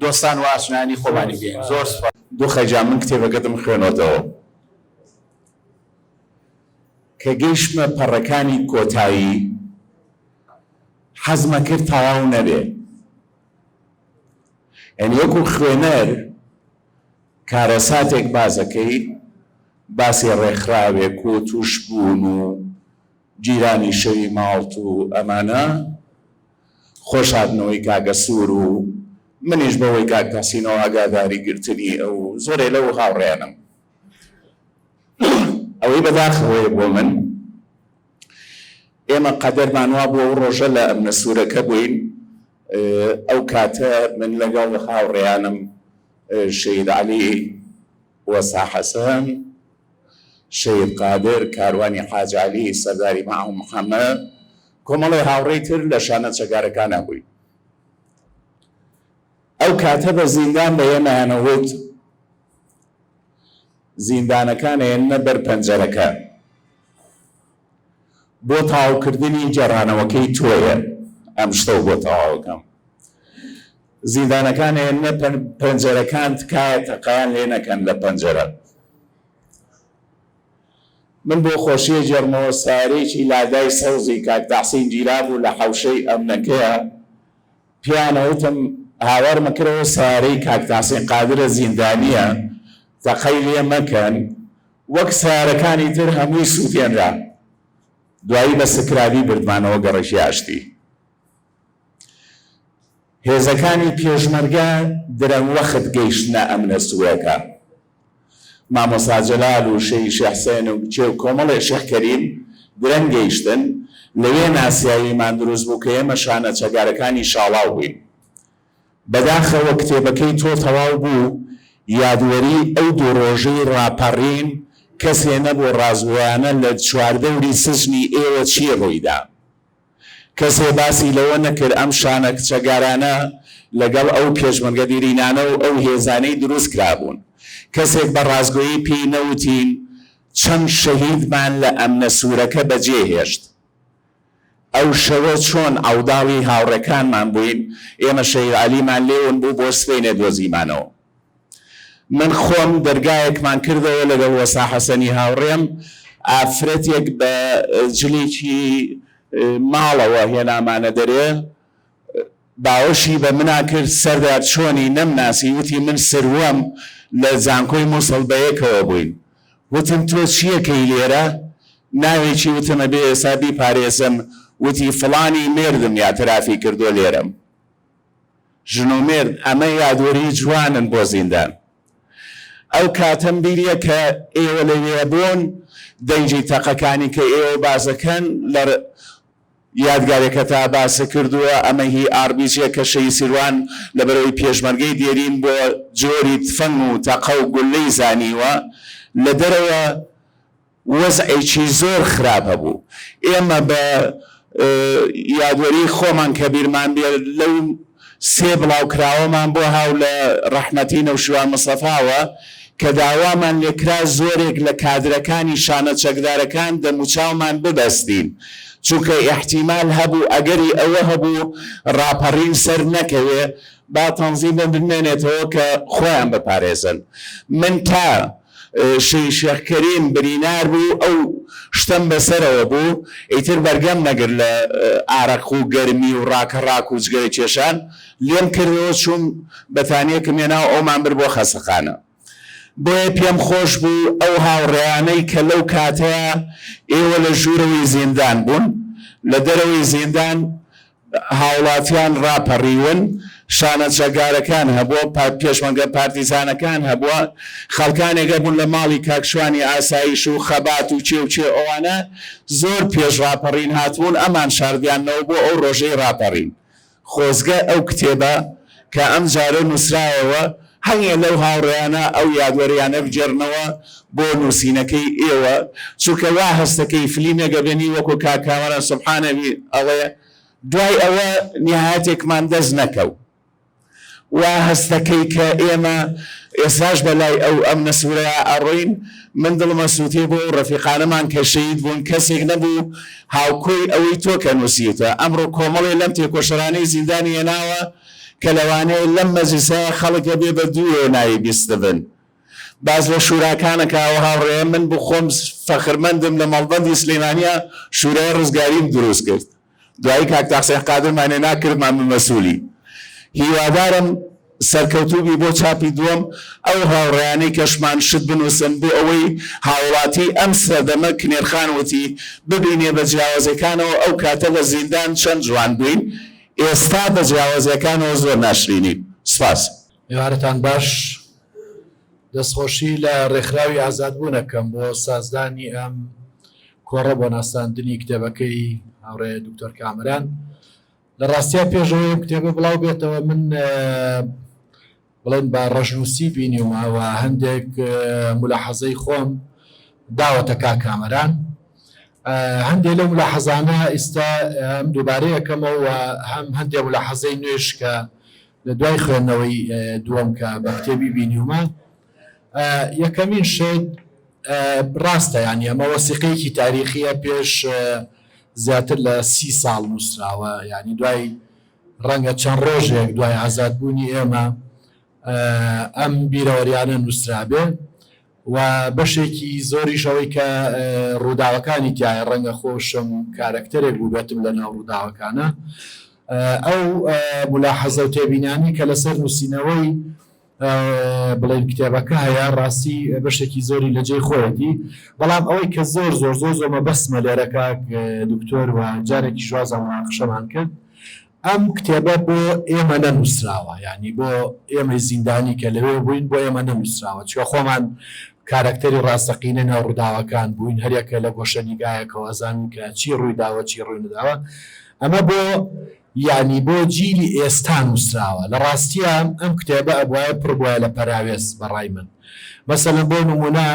دۆستان و ئاشنایانی خۆمانی بێن زۆر سوپاس. دوخە گیان من کتێبەکەتم خوێنۆتەوە کە گەیشتمە پەڕەکانی کۆتایی حەزمەکرد تەواو نەبێ یانی وەکو خوێنەر کارەساتێک باس ئەکەی باسی ڕێکخراوێک و توشبوون و گیرانی شەوی ماڵت و ئەمانە خۆش هاتنەوەی کاکە سوور و منیش بەوەی کاک تەحسینەوە ئاگاداری گرتنی ئەو زۆرێ لەو هاوڕێیانم ئەوەی بەداخەوەیە بۆ من ئێمە قەدەرمان وابوو ئەو ڕۆژە لە ئەمنە سوورەکە بووین ئەو کاتە من لەگەڵ هاوڕێیانم شەهید عەلی، وەستا حەسەن، شەهید قادر، کاروانی حاج عەلی، سەرداری مەعو محەمەد، کۆمەڵێ هاوڕێی تر لە شانە چەکدارەکانا بووین. ئەو کاتە بە زیندان بە ئێمەیان وت، زیندانەکان ئەیەننە بەر پەنجەرەکە، بۆ تەواوکردنی گێڕانەوەکەی تۆیە ئەم شتەو بۆ تەواوەکەم. زیندانەکان ئەیەننە پەنجەرەکان تکایە تەقەیان لێ نەکەن لە پەنجەرە. من بۆ خۆشیە گێڕمەوە سەیارەیەکی لادای سەوزی کاک تەحسین گیرابوو لە حەوشەی ئەمنەکەیا پێیان ئەوتم هاوار مەکەرەوە سەیارەی کاک تەحسین قادرە زیندانیە تەقەی لێ مەکەن وەک سەیارەکانی تر هەمووی سوتێنرا دوایی بە سکرابی بردمانەوە گەڕەکی ئاشتی. هێزەکانی پێشمەرگە درەنگوەخت گەیشتنە ئەمنە سوورەکە. مامۆستا جەلال و شەهید شێخ حسێن و کچێ و کۆمەڵێ شێخ کەریم درەنگ گەیشتن، لەوێ ناسیاویمان دروست بوو کە ئێمە شانە چەکدارەکانی شاڵاو بووین. بەداخەوە کتێبەکەی تۆ تەواو بوو، یادوەری ئەو دوو ڕۆژەی ڕاپەڕین کەسێ نەبوو ڕاستگۆیانە لە چواردەوری سجنی ئێوە چی ڕوویدا. کەسێ باسی لەوە نەکرد ئەم شانە کچەگارانە لەگەڵ ئەو پێشمەرگە دیرینانە و ئەو هێزانەی دروست کرابوون. کەسێک بە ڕاستگۆیی پێی نەوتین چەند شەهیدمان لە ئەمنە سوورەکە بەجێ هێشت. ئەو شەوە چۆن عەوداڵی هاوڕێکانمان بووین، ئێمە شەهید عەلیمان لێ ون بوو بۆ سبەینێ دۆزیمانەوە. من خۆم دەرگایەکمان کردەوە لەگەڵ وەسا حەسەنی هاوڕێم، ئافرەتێک بە جلێکی ماڵەوە هێنامانە دەرێ، باوەشی بە منا کرد، سەردار چۆنی نەمناسی، وتی من سروەم، لە زانکۆی موسڵ بەیەکەوە بووین. وتم تۆ چیەکەی لێرە؟ ناوێکی وتم ئەبێ ئێستا بیپارێزم، وتی فڵانی مێردم یاترافی کردوە لێرەم. ژن و مێرد ئەمە یادوەری جوانن بۆ زیندان. ئەو کاتەم بیریە کە ئێوە لەوێ بوون، دەنگی تەقەکانی کە ئێوە باسەکەن لە یادگارێکەتا باسکردووە ئەمە هی ئاڕبیجیە کە شەهید سیروان لەبەرئەوەی پێشمەرگەی دێرین بۆ جۆری تفەنگ و تەقە و گوللەی زانیوە لە دەرەوە وەزعێکی زۆر خراپ هەبوو ئێمە بە یادوەری خۆمان کە بیرمان بێ لەو سێ بڵاوکراوەمان بۆ هاو لە ڕەحمەتی نەوشیروان مستەفاوە کە داوامان لێکرا زۆرێک لە کادرەکانی شانە چەکدارەکان دەموچاومان ببەستین چونکە ئیحتیمال هەبوو ئەگەری ئەوە هەبوو ڕاپەڕین سەر نەکەوێ با تەنزیمە بمێنێتەوە کە خۆیان بپارێزن من تا شەهید شێخ کەریم برینار بوو ئەو شتەم بەسەرەوە بوو ئیتر بەرگەم نەگرت لە ئارەق و گەرمی و ڕاکەڕاک و جگەرە کێشان لێم کردەوە چووم بەتانیەکم هێنا و ئەومان برد بۆ خەستەخانە بۆیە پێم خۆش بوو ئەو هاوڕێیانەی کە لەو کاتەیا ئێوە لە ژوورەوەی زیندان بوون لە دەرەوەی زیندان هاوڵاتیان ڕاپەڕیون، شانە چەکدارەکان هەبووە، پێشمەرگە پارتیزانەکان هەبووە، خەڵکانێک هەبوون لە ماڵی کاک شوانی ئاسایش و خەبات و کێ و کێ ئەوانە زۆر پێش ڕاپەڕین هاتبوون ئەمان شاردیاننەوە بۆ ئەو ڕۆژەی ڕاپەڕین. خۆزگە ئەو کتێبە کە ئەمجارە نووسرایەوە هەنگێ لەو هاوڕێیانە ئەو یادوەریانە بگێڕنەوە بۆ نووسینەکەی ئێوە چونکە وا هەستەکەی فلیمێک ئەبێنی وەکو کاک کامەران سوبحانەوی ئەڵێ دوای ئەوە نیهایەتێکمان دەست نەکەو وا هەستەکەی کە ئێمە ئێستاش بە لای ئەو ئەمنە سورەیا ئەڕۆین من دڵم ئەسوتێ بۆ ئەو ڕەفیقانەمان کە شەهید بوون کەسێک نەبوو هاوکۆی ئەوەی تۆ کە نووسیوتە ئەمڕۆ کۆمەڵێ لەم تێکۆشەرانەی زیندانی هێناوە کە لەوانەیە لەم مەجلیسە خەڵک هەبێ بە دوورەوە ناوی بیستبن باس لە شوراکان ئەکا ئەو هاوڕێیە من بخۆم فەخرمەندم لە مەڵبەندی سلیمانیە شورای ڕزگاریم دروست کرد دوایی کاک تاحسین قادرمان هێنا کردمان بە مەسولی هیوادارم سەرکەوتوبی بۆ چاپی دووەم ئەو هاوڕێیانەی کەشمان شت بنوسن بۆ ئەوەی هاوڵاتی ئەم سەردەمە کنێرخان وتی ببینێ بە جیاوازیەکانەوە ئەو کاتە لە زیندان چەند جوان بوین ئێستا بە جیاوازیەکانەوە زۆر ناشرینین سوپاس. ئێوارەتان باش دەستخۆشی لە ڕێکخراوی ئازادبوون ئەکەم بۆ سازدانی ئەم کۆڕە بۆ ناساندنی کتێبەکەی هاوڕێ دکتۆر کامەران. لە ڕاستیا پێش ئەوەی ئەم کتێبە بڵاو بێتەوە من بڵێن بە ڕەشنووسی بینیومە و هەندێک ملاحەزەی خۆم داوەتە کاک کامەران. هەندێک لەو ملاحەزانە ئیستا هەم دووبارە یەکەمەوە و هەم هەندێک ملاحەزەی نوێش کە لە دوای خوێندنەوەی دووەم کە بە کتێبی بینیومە. یەکەمین شت ڕاستە یانی ئەمە وەسیقەیەکی تاریخیە پێش زیاتر لە سی ساڵ نووسراوە یانی دوای ڕەنگە چەند ڕۆژێک دوای ئازادبوونی ئێمە ئەم بیرەوەریانە نووسرابێ و بەشێکی زۆریش ئەوەی کە ڕووداوەکانی تایە ڕەنگە خۆشم کارەکتەرێک بووبێتم لە ناو ڕووداوەکانە ئەو ملاحەزە و تێبینانی کە لەسەر نووسینەوەی بڵێین کتێبەکە هەیە ڕاستی بەشێکی زۆری لە جێی خۆیەتی بەڵام ئەوەی کە زۆر زۆر زۆر زۆر مەبەستمە لێرە کاک دکتۆر و جارێکیش وازە مناقشەمان کرد ئەم کتێبە بۆ ئێمە نەنووسراوە یعنی بۆ ئێمەی زیندانی کە لەوێ بووین بۆ ئێمە نەنووسراوە چوە خۆمان کارەکتەری ڕاستەقینە ناو ڕووداوەکان بووین هەریەکە لە گۆشە نیگایەکەوە ئەزانین کە چی ڕووی داوە چی ڕووی نەداوە ئەمە بۆ. یانی بۆ جیلی ئێستا نووسراوە. لە ڕاستیا ئەم کتێبە ئەبوایە پڕ بوایە لە پەراوێز بە ڕای من. مەسەلەن بۆ نموونە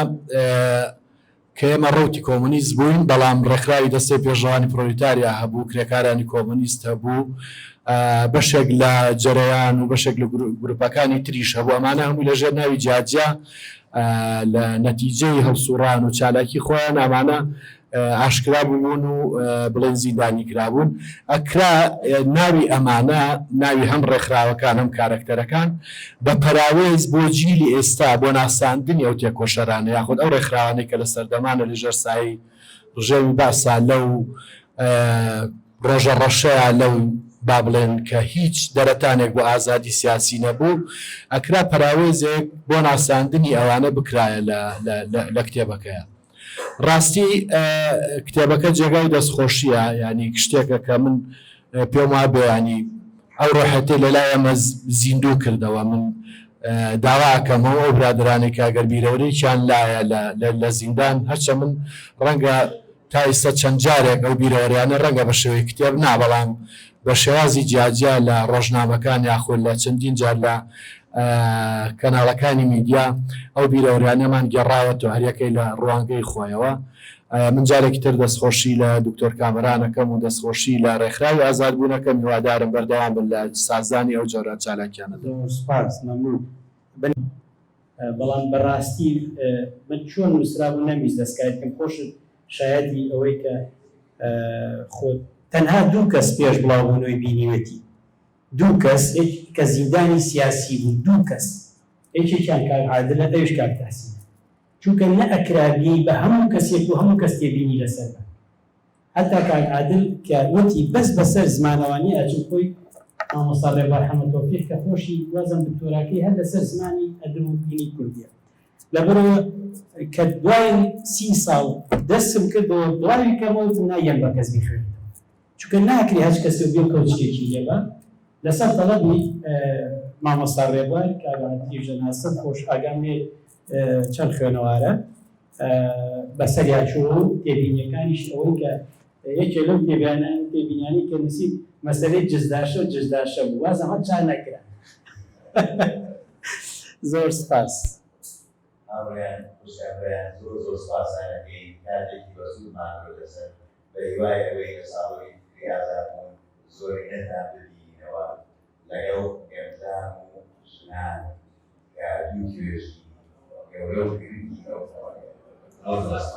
کە ئێمە ڕەوتی کۆمۆنیست بووین بەڵام ڕێکخراوی دەستەی پێشڕەوانی پرۆلیتاریا هەبوو، کرێکارانی کۆمۆنیست هەبوو، بەشێک لە جەرەیان و بەشێک لە گروپەکانی تریش هەبوو، ئەمانە هەمووی لە ژێر ناوی جیاجیا لە نەتیجەی هەڵسوڕان و چالاکی خۆیان ئەمانە ئاشکرا بوون و بڵێن زیندانی کرابوون، ئەکرا ناوی ئەمانە، ناوی هەم ڕێکخراوەکان هەم کارەکتەرەکان بە پەراوێز بۆ جیلی ئێستا بۆ ناساندنی ئەو تێکۆشەرانە یاخود ئەو ڕێکخراوانەی کە لە سەردەمانە لە ژێر سایەی ڕژێمی بەعسا لەو ڕۆژە ڕەشەیا لەو با بڵێن کە هیچ دەرەتانێک بۆ ئازادی سیاسی نەبوو، ئەکرا پەراوێزێک بۆ ناساندنی ئەوانە بکرایە لە کتێبەکەیا. ڕاستی کتێبەکە جێگای دەستخۆشیە یانی شتێکە کە من پێم وابێ ینی ئەو ڕۆحەتی لە لای ئەمە زیندوو کردەوە من داواکەم ئەو ئەو برادرانێک کە گەر بیرەوەرێکیان لایە لە زیندان هەرچە من ڕەنگە تا ئیستا چەند جارێک ئەو بیرەوەریانە ڕەنگە بە شێوەی کتێب نا بەڵام بە شێوازی جیاجیا لە ڕۆژنامەکان یاخود لە چەندین جار لە کەناڵەکانی میدیا ئەو بیرەوەریانەمان گێڕاوەتەوە هەریەکەی لە ڕوانگەی خۆیەوە. من جارێکی تر دەستخۆشی لە دکتۆر کامەران ئەکەم و دەستخۆشی لە ڕێکخراوی ئازادبوون ئەکەم، هیوادارم بەردەوام بن لە سازدانی ئەو جۆرە چالاکیانەدا. زۆر سوپاس، مەمنون. بەڵام بەڕاستی من چۆن نووسرابوو نەمویست دەستکاری بکەم، خۆشت شایەتی ئەوەی کە خۆت تەنها دوو کەس پێش بڵاوبوونەوەی بینیوێتی، دوو کەس کە زیندانی سیاسی بوون، دوو کەس، یەکێکیان کاک عادلە ئەویش کاک تەحسینە، چونکە نەئەکرا بیەی بە هەموو کەسێک و هەموو کەس تێبینی لەسەر بن، هەتا کاک عادل کە وتی بەس بەسەر زمانەوانی ئەچم خۆی مامۆستا ڕێبوار حەمە تۆفیق کە خۆشی وازم دکتۆراکەی هەر لەسەر زمانی ئەدەب و دینی کوردیە لەبەرئەوە کە دوای سی ساڵ دەستم کردەوە بڵاوی کەمەوە وتم نایەم بە کەس بیخوێنێتەوە چونکە ناکرێ هەچ کەسێ بێ کەوچکێکی لێبا لەسەر تەڵەبی مامۆستا ڕێبوار کاک عادلیش دەناسم خۆش ئاگام لێ چەند خوێنەوارە بەسەریا چووە و تێبینیەکانیش ئەوەی کە یەکێ لەو تێبیانە تێبینیانەی کە نووسی مەسەلەی جزداشە و جزداشە بوو وازم هەر چا نەکرا زۆر سپاس. هاوڕێیان خوشکان برایان زۆر زۆر سپاستان ئەکەین کاتێکی بەسوودمان کردە سەر بە هیوای ئەوەی لە ساڵۆنی فکری ئازادبوون زۆرینەتان ببینینەوە لەگەڵ گەنجان و ژنان کە دوو توێژی گەورە و گرنگی ئەو کۆمەڵگەیەن. زۆر زۆر سپاس.